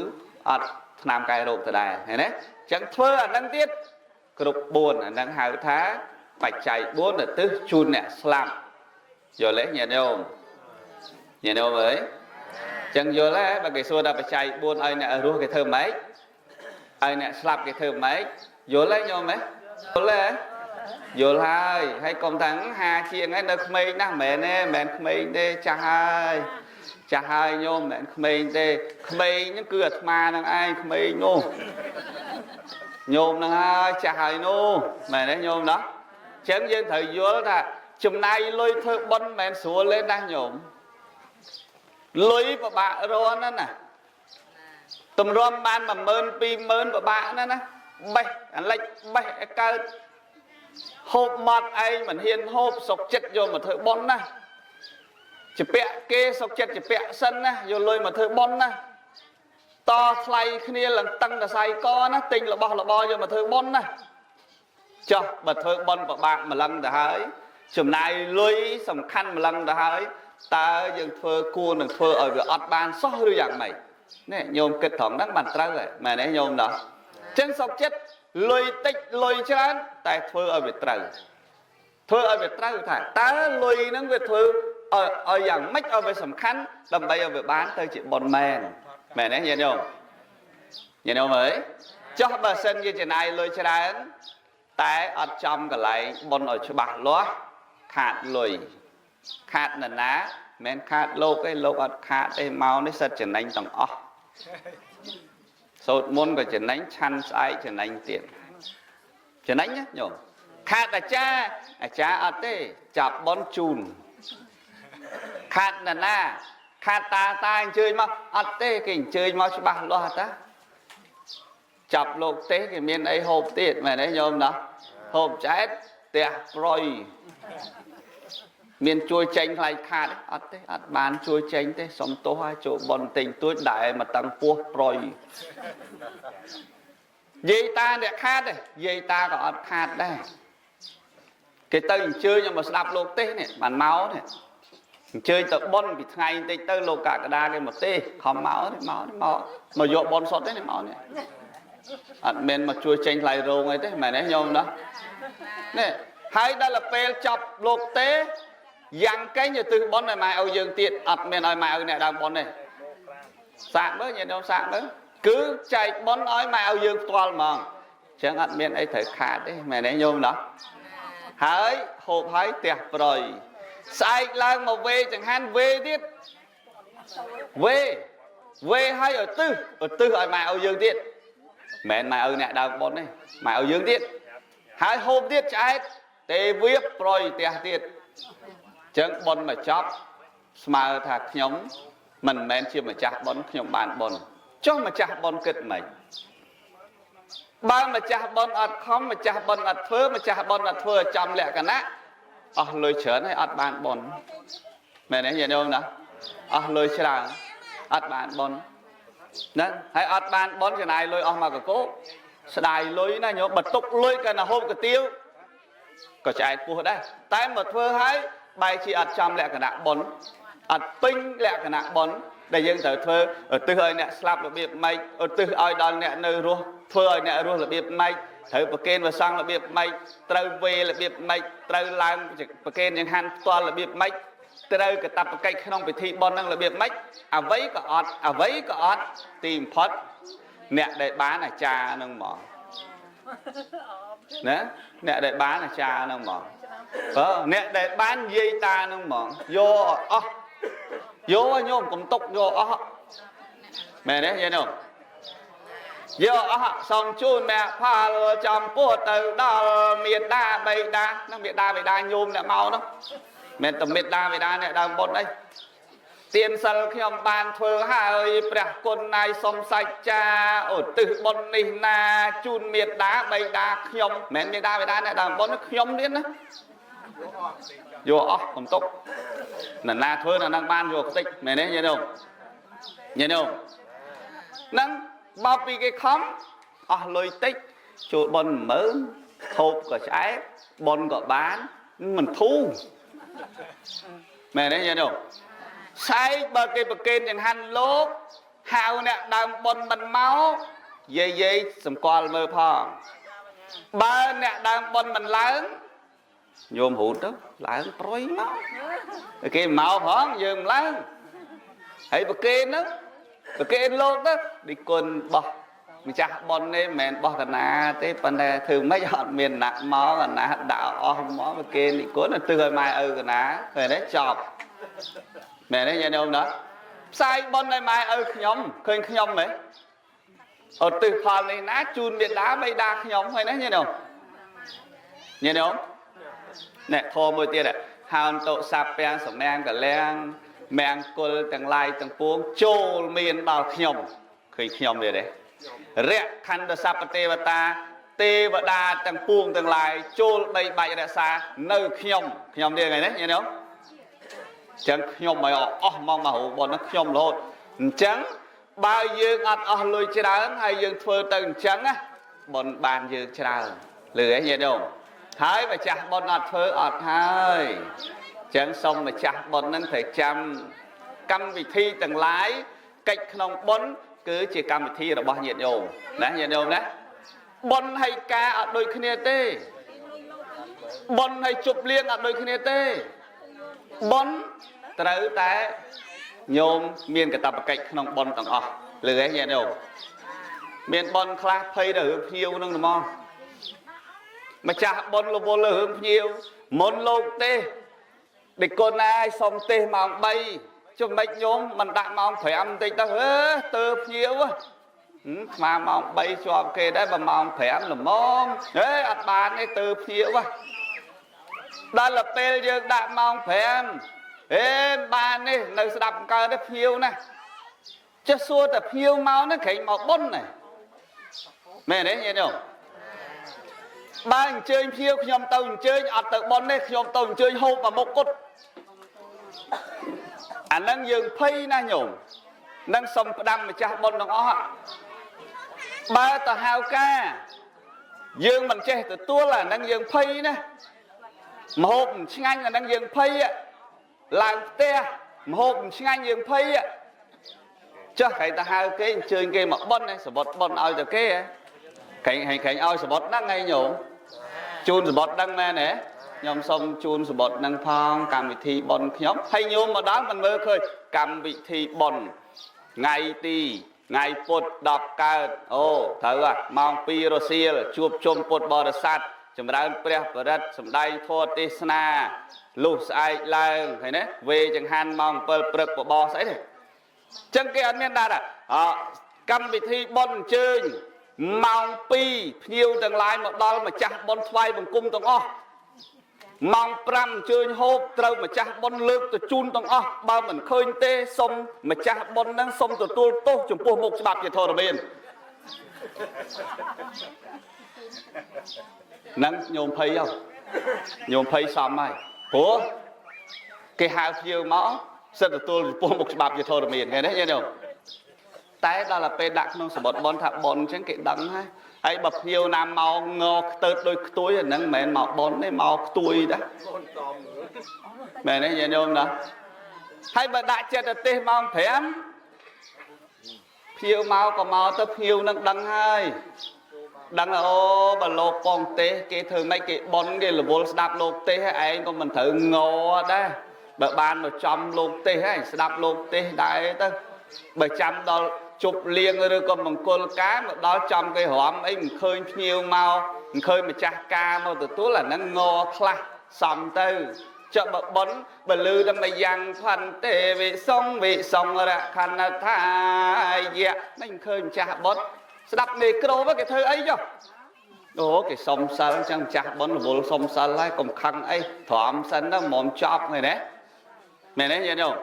អត់ថ្នាំកែរោគដដែលឃើញទេចឹងធ្វើអាហ្នឹងទៀតគ្រប់4អាហ្នឹងហៅថាបច្ច័យ4ឧទ្ទិសជូនអ្នកស្លាប់យល់ទេញាតិញោមញាតិញោមអើយចឹងយល់ទេបើគេសួរថាបច្ច័យ4ឲ្យអ្នករស់គេធ្វើម៉េចឲ្យអ្នកស្លាប់គេធ្វើម៉េចយល់ទេញោមហ៎យល់ទេយល់ហើយហើយកុំថាហាជាងហើយនៅក្មេងណាស់មិនមែនទេមិនមែនក្មេងទេចាស់ហើយចាស់ហើយញោមមិនមែនក្មេងទេក្មេងហ្នឹងគឺអាត្មាហ្នឹងឯងក្មេងនោះញោមហ្នឹងហើយចាស់ហើយនោះមែនទេញោមណាចឹងយើងត្រូវយល់ថាចំណាយលុយធ្វើបុណ្យមិនមែនស្រួលទេណាញោមលុយពិបាករកណាស់ណាទម្រាំបាន10000 20000ពិបាកណាស់ណាបេះអាលិចបេះឲ្យកើតហូបម៉ត់ឯងមិនហ៊ានហូបសុកចិត្តយកមកធ្វើបុណ្យណាជពាក់គេសុកចិត្តជពាក់សិនណាយកលុយមកធ្វើបុណ្យណាតថ្លៃគ្នាឡើងតឹងតសៃកណាទិញរបស់របរយកមកធ្វើបុណ្យណាចុះបើធ្វើបុណ្យពិបាកម្លឹងទៅហើយចំណាយលុយសំខាន់ម្លឹងទៅហើយតើយើងធ្វើគួរនឹងធ្វើឲ្យវាអត់បានសោះឬយ៉ាងម៉េចនេះញោមគិតត្រង់ហ្នឹងបានត្រូវហើយមែនទេញោមណោះចឹងសុកចិត្តលុយតិចលុយច្រើនតែធ្វើឲ្យវាត្រូវធ្វើឲ្យវាត្រូវថាតើលុយហ្នឹងវាធ្វើឲ្យយ៉ាងម៉េចឲ្យវាសំខាន់ដើម្បីឲ្យវាបានទៅជាបុណ្យមែនមែនទេញាតិញោមញាតិញោមអើយចុះបើសិនជាចំណាយលុយច្រើនតែអត់ចំកន្លែងបុណ្យឲ្យច្បាស់លាស់ខាតលុយខាតនរណាមិនខាតលោកទេលោកអត់ខាតទេមកនេះសិតចំណេញទាំងអស់សូត្រមុនក៏ចំណេញឆាន់ស្អែកចំណេញទៀតចំណេញណាញោម ខាតអាចារ្យអាចារ្យអត់ទេចាប់បនជូនខាតណាណាខាតតាតាអញ្ជើញមកអត់ទេគេអញ្ជើញមកច្បាស់លាស់តាចាប់លោកទេគេមានអីហូបទៀតមែនទេញោមណាហូបចែកផ្ទះប្រយមានជួយចេញខ្លាយខាតអត់ទេអត់បានជួយចេញទេសុំទោសហើយចូលបនទិញទួចដែរមកតឹងពោះប្រយយាយតាអ្នកខាតទេយាយតាក៏អត់ខាតដែរគេទៅអញ្ជើញមកស្ដាប់លោកទេសនេះបានមកនេះអញ្ជើញទៅបនពីថ្ងៃបន្តិចទៅលោកកក្កដាគេមកទេខំមកនេះមកនេះមកមកយកបនសុទ្ធទេនេះមកនេះអត់មានមកជួយចេញថ្លៃរោងអីទេមែនទេញោមណានេះហើយដល់ពេលចប់លោកទេយ៉ាងកេងទៅទិសបនឲ្យម៉ែឲ្យយើងទៀតអត់មានឲ្យម៉ែឲ្យអ្នកដើមបនទេសាកមើលញាតិញោមសាកមើលគឺចែកបនឲ្យម៉ែឲ្យយើងផ្ទាល់ហ្មងអញ្ចឹងអត់មានអីត្រូវខាតទេមែនទេញោមណាហើយហូបហើយផ្ទះប្រយស្អែកឡើងមកវេចង្ហាន់វេទៀតវេវេហើយឲ្យទិសឲ្យទិសឲ្យម៉ែឲ្យយើងទៀតមិនមែនម៉ែឲ្យអ្នកដើមបនទេម៉ែឲ្យយើងទៀតហើយហូបទៀតឆ្អែតទេវៀបប្រយផ្ទះទៀតចឹងបនមកចប់ស្មើថាខ្ញុំមិនមែនជាម្ចាស់បនខ្ញុំបានបនចុះម្ចាស់បនគិតមិនបើម្ចាស់បនអត់ខំម្ចាស់បនអត់ធ្វើម្ចាស់បនអត់ធ្វើចំលក្ខណៈអស់លុយច្រើនហើយអត់បានបនមែនទេញាតិញោមណាអស់លុយច្រើនអត់បានបនហ្នឹងហើយអត់បានបនចំណាយលុយអស់មកកកោស្ដាយលុយណាញោមបើទុកលុយកាលណាហូបកាទៀវក៏ឆ្អែតពោះដែរតែមកធ្វើហើយបែរជាអត់ចំលក្ខណៈបុណ្យអត់ពេញលក្ខណៈបុណ្យដែលយើងត្រូវធ្វើឧទ្ទិសឲ្យអ្នកស្លាប់របៀបម៉េចឧទ្ទិសឲ្យដល់អ្នកនៅរស់ធ្វើឲ្យអ្នករស់របៀបម៉េចត្រូវប្រគេនព្រះសង្ឃរបៀបម៉េចត្រូវវេរបៀបម៉េចត្រូវឡើងប្រគេនចង្ហាន់ផ្ទាល់របៀបម៉េចត្រូវកតបកិច្ចក្នុងពិធីបុណ្យហ្នឹងរបៀបម៉េចអ្វីក៏អត់អ្វីក៏អត់ទីបំផុតអ្នកដែលបានអាចារ្យហ្នឹងហ្មងណាអ្នកដែលបានអាចារ្យហ្នឹងហ្មងបើអ្នកដែលបានយាយតានឹងហ្មងយកអស់យកញោមកុំទុកយកអស់មែនទេយាយញោមយកអស់សូមជូនមគ្គផលចំពោះទៅដល់មេដាបិតានឹងមេដាបិតាញោមអ្នកមកនោះមិនតែមេដាបិតាអ្នកដើមបុត្រអីទានសិលខ្ញុំបានធ្វើហើយព្រះគុណណាយសុំសច្ចាឧទ្ទិសបុណ្យនេះណាជូនមេដាបិតាខ្ញុំមិនមេដាបិតាអ្នកដើមបុត្រខ្ញុំទៀតណាយកអស់កុំទុកណាណាធ្វើណានឹងបានយកខ្ទេចមែនទេញាតិញោមញាតិញោមនឹងបោកពីគេខំអស់លុយតិចចូលបុណ្យ10000ហូបក៏ឆ្អែតបុណ្យក៏បានមិនធូរមែនទេញាតិញោមស្អែកបើគេប្រគេនចង្ហាន់លោកហៅអ្នកដើមបុណ្យមិនមកយាយយាយសម្គាល់មើលផងបើអ្នកដើមបុណ្យមិនឡើងញោមរូតទៅឡើងប្រុយមកគេមកផងយើងមិនឡើងហើយប្រគេនហ្នឹងប្រគេនលោកទៅឌីគុណបោះម្ចាស់បុណ្យនេះមិនមែនបោះកណាទេប៉ុន្តែធ្វើម៉េចអត់មានណាក់មកអាណាដាក់អស់មកប្រគេនឌីគុណទៅឲ្យម៉ែឪកណាឃើញទេចប់មែនទេញាតិញោមណាផ្សាយបុណ្យឲ្យម៉ែឪខ្ញុំឃើញខ្ញុំហ៎ឧទ្ទិសផលនេះណាជូនមេដាបិតាខ្ញុំឃើញទេញាតិញោមញាតិញោមអ្នកធម៌មួយទៀតហោនតុសัพពាំងសំណាងកលាំងមង្គលទាំងឡាយទាំងពួងចូលមានដល់ខ្ញុំឃើញខ្ញុំទៀតទេរៈខណ្ឌសัพពទេវតាទេវតាទាំងពួងទាំងឡាយចូលបីបាច់រក្សានៅខ្ញុំខ្ញុំទៀតថ្ងៃនេះញាតិញោមចឹងខ្ញុំឲ្យអស់មកមករូបហ្នឹងខ្ញុំរហូតអញ្ចឹងបើយើងអត់អស់លុយច្រើនហើយយើងធ្វើទៅអញ្ចឹងណាបុណ្យបានយើងច្រើនលឺទេញាតិញោមហើយម្ចាស់បុណ្យអត់ធ្វើអត់ហើយចឹងសូមម្ចាស់បុណ្យហ្នឹងត្រូវចាំកម្មវិធីទាំងឡាយកិច្ចក្នុងបុណ្យគឺជាកម្មវិធីរបស់ញាតិញោមណាញាតិញោមណាបុណ្យហើយការអត់ដូចគ្នាទេបុណ្យហើយជប់លៀងអត់ដូចគ្នាទេបុណ្យត្រូវតែញោមមានកាតព្វកិច្ចក្នុងបុណ្យទាំងអស់លឺទេញាតិញោមមានបុណ្យខ្លះភ័យដល់រឿងភ្ញៀវហ្នឹងហ្មងម្ចាស់បុណ្យរវល់លើរឿងភ្ញៀវមុនលោកទេដេគុណណាយសុំទេសម៉ោង3ចំណិចញោមមិនដាក់ម៉ោង5បន្តិចទៅអឺទើភ្ញៀវ ស្មាម៉ោង3ជាប់គេដែរបើម៉ោង5ល្មមហេអត់បានទេទៅភ្ញៀវដល់ទៅពេលយើងដាក់ម៉ោង5ហេបាននេះនៅស្ដាប់កើតទេភ្ញៀវណាចេះសួរតែភ្ញៀវមកហ្នឹងក្រែងមកប៉ុនណាមែនទេញាតិញោមបើអញ្ជើញភ្ញៀវខ្ញុំទៅអញ្ជើញអត់ទៅប៉ុនទេខ្ញុំទៅអញ្ជើញហូបមួយមុខគត់អាហ្នឹងយើងភ័យណាស់ញោមនឹងសុំផ្ដាំម្ចាស់ប៉ុនទាំងអស់បើទៅហៅការយើងមិនចេះទទួលអាហ្នឹងយើងភ័យណាម្ហូបមិនឆ្ងាញ់អាហ្នឹងយើងភ័យឡើងផ្ទះម្ហូបមិនឆ្ងាញ់យើងភ័យចុះគេទៅហៅគេអញ្ជើញគេមកប៉ុនសបុតប៉ុនឲ្យទៅគេក្រែងក្រែងឲ្យសបុតហ្នឹងឯងញោមជូនសបុតហ្នឹងមែនទេខ្ញុំសូមជូនសបុតហ្នឹងផងកម្មវិធីប៉ុនខ្ញុំហើយញោមមកដល់មិនមើលឃើញកម្មវិធីប៉ុនថ្ងៃទីថ្ងៃពុធ10កើតអូត្រូវហ่ะម៉ោង2រសៀលជួបជុំពុទ្ធបរិស័ទចម្រើនព្រះបរិត្តសម្ដែងធម៌ទេសនាលុះស្អែកឡើងឃើញទេវេចង្ហាន់ម៉ោង7ព្រឹកបបរស្អីទេចឹងគេអត់មានដាក់អកម្មវិធីបុណ្យអញ្ជើញម៉ោង2ភ្ញៀវទាំងឡាយមកដល់ម្ចាស់បុណ្យថ្វាយបង្គំទាំងអស់ម៉ោង5អញ្ជើញហូបត្រូវម្ចាស់បុណ្យលើកទៅជូនទាំងអស់បើមិនឃើញទេសុំម្ចាស់បុណ្យនឹងសុំទទួលទោសចំពោះមុខច្បាប់ជាធរមានហ្នឹងញោមភ័យហ៎ញោមភ័យសមហើយព្រោះគេហៅភ្ញៀវមកសិតទទួលចំពោះមុខច្បាប់ជាធរមានឃើញទេញោមតែដល់ពេលដាក់ក្នុងសបុតបុណ្យថាបុណ្យអញ្ចឹងគេដឹងហើយហើយបើភ្ញៀវណាមកងខ្ទើតដូចខ្ទួយអាហ្នឹងមិនមែនមកបុណ្យទេមកខ្ទួយតាមែនទេញាតិញោមណាហើយបើដាក់ចិត្តទេសម៉ោង5ភ្ញៀវមកក៏មកទៅភ្ញៀវនឹងដឹងហើយដឹងអូបើលោកពងទេសគេធ្វើម៉េចគេបុណ្យគេរវល់ស្ដាប់លោកទេសឯងក៏មិនត្រូវងដែរបើបានមកចំលោកទេសហើយស្ដាប់លោកទេសដែរទៅបើចាំដល់ជប់លៀងឬក៏មង្គលការមកដល់ចំគេរំអីមិនឃើញភ្ញៀវមកមិនឃើញម្ចាស់ការមកទទួលអាហ្នឹងងខ្លះសំទៅចុះបើបុណ្យបើលឺដល់មួយយ៉ាងផន្ទេវិសងវិសងរខណថាយៈមិនឃើញម្ចាស់បុណ្យស្ដាប់មេក្រូគេធ្វើអីចុះអូគេសុំសិលអញ្ចឹងម្ចាស់បុណ្យរវល់សុំសិលហើយកុំខឹងអីទ្រាំសិនទៅមុំចប់ហ្នឹងណាមែនទេញាតិញោម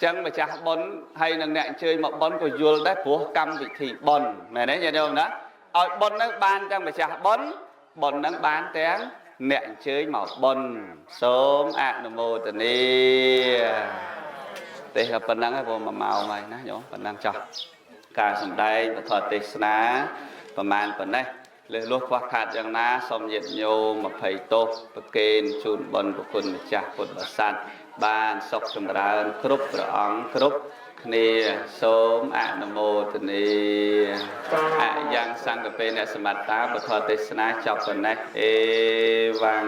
ចឹងម្ចាស់បុណ្យហើយនឹងអ្នកអញ្ជើញមកបុណ្យក៏យល់ដែរព្រោះកម្មវិធីបុណ្យមែនទេញាតិញោមណាឲ្យបុណ្យហ្នឹងបានទាំងម្ចាស់បុណ្យបុណ្យហ្នឹងបានទាំងអ្នកអញ្ជើញមកបុណ្យសូមអនុមោទនាទេសប៉ុណ្ណឹងហើយព្រោះមួយម៉ោងហើយណាញោមប៉ុណ្ណឹងចោះការសម្ដែងពធទេសនាប្រមាណប៉ុណ្ណេះលើសលួសខ្វះខាតយ៉ាងណាសូមញាតិញោមអភ័យទោសប្រគេនជូនបុណ្យប្រគុណម្ចាស់ពុទ្ធបរិស័ទបានសុខចម្រើនគ្រប់ព្រះអង្គគ្រប់គ្នាសូមអនុមោទនាអយ៉ាងសង្កពេនសមត្តាពធទេសនាចប់ប៉ុណ្ណេះអេវ៉ាំង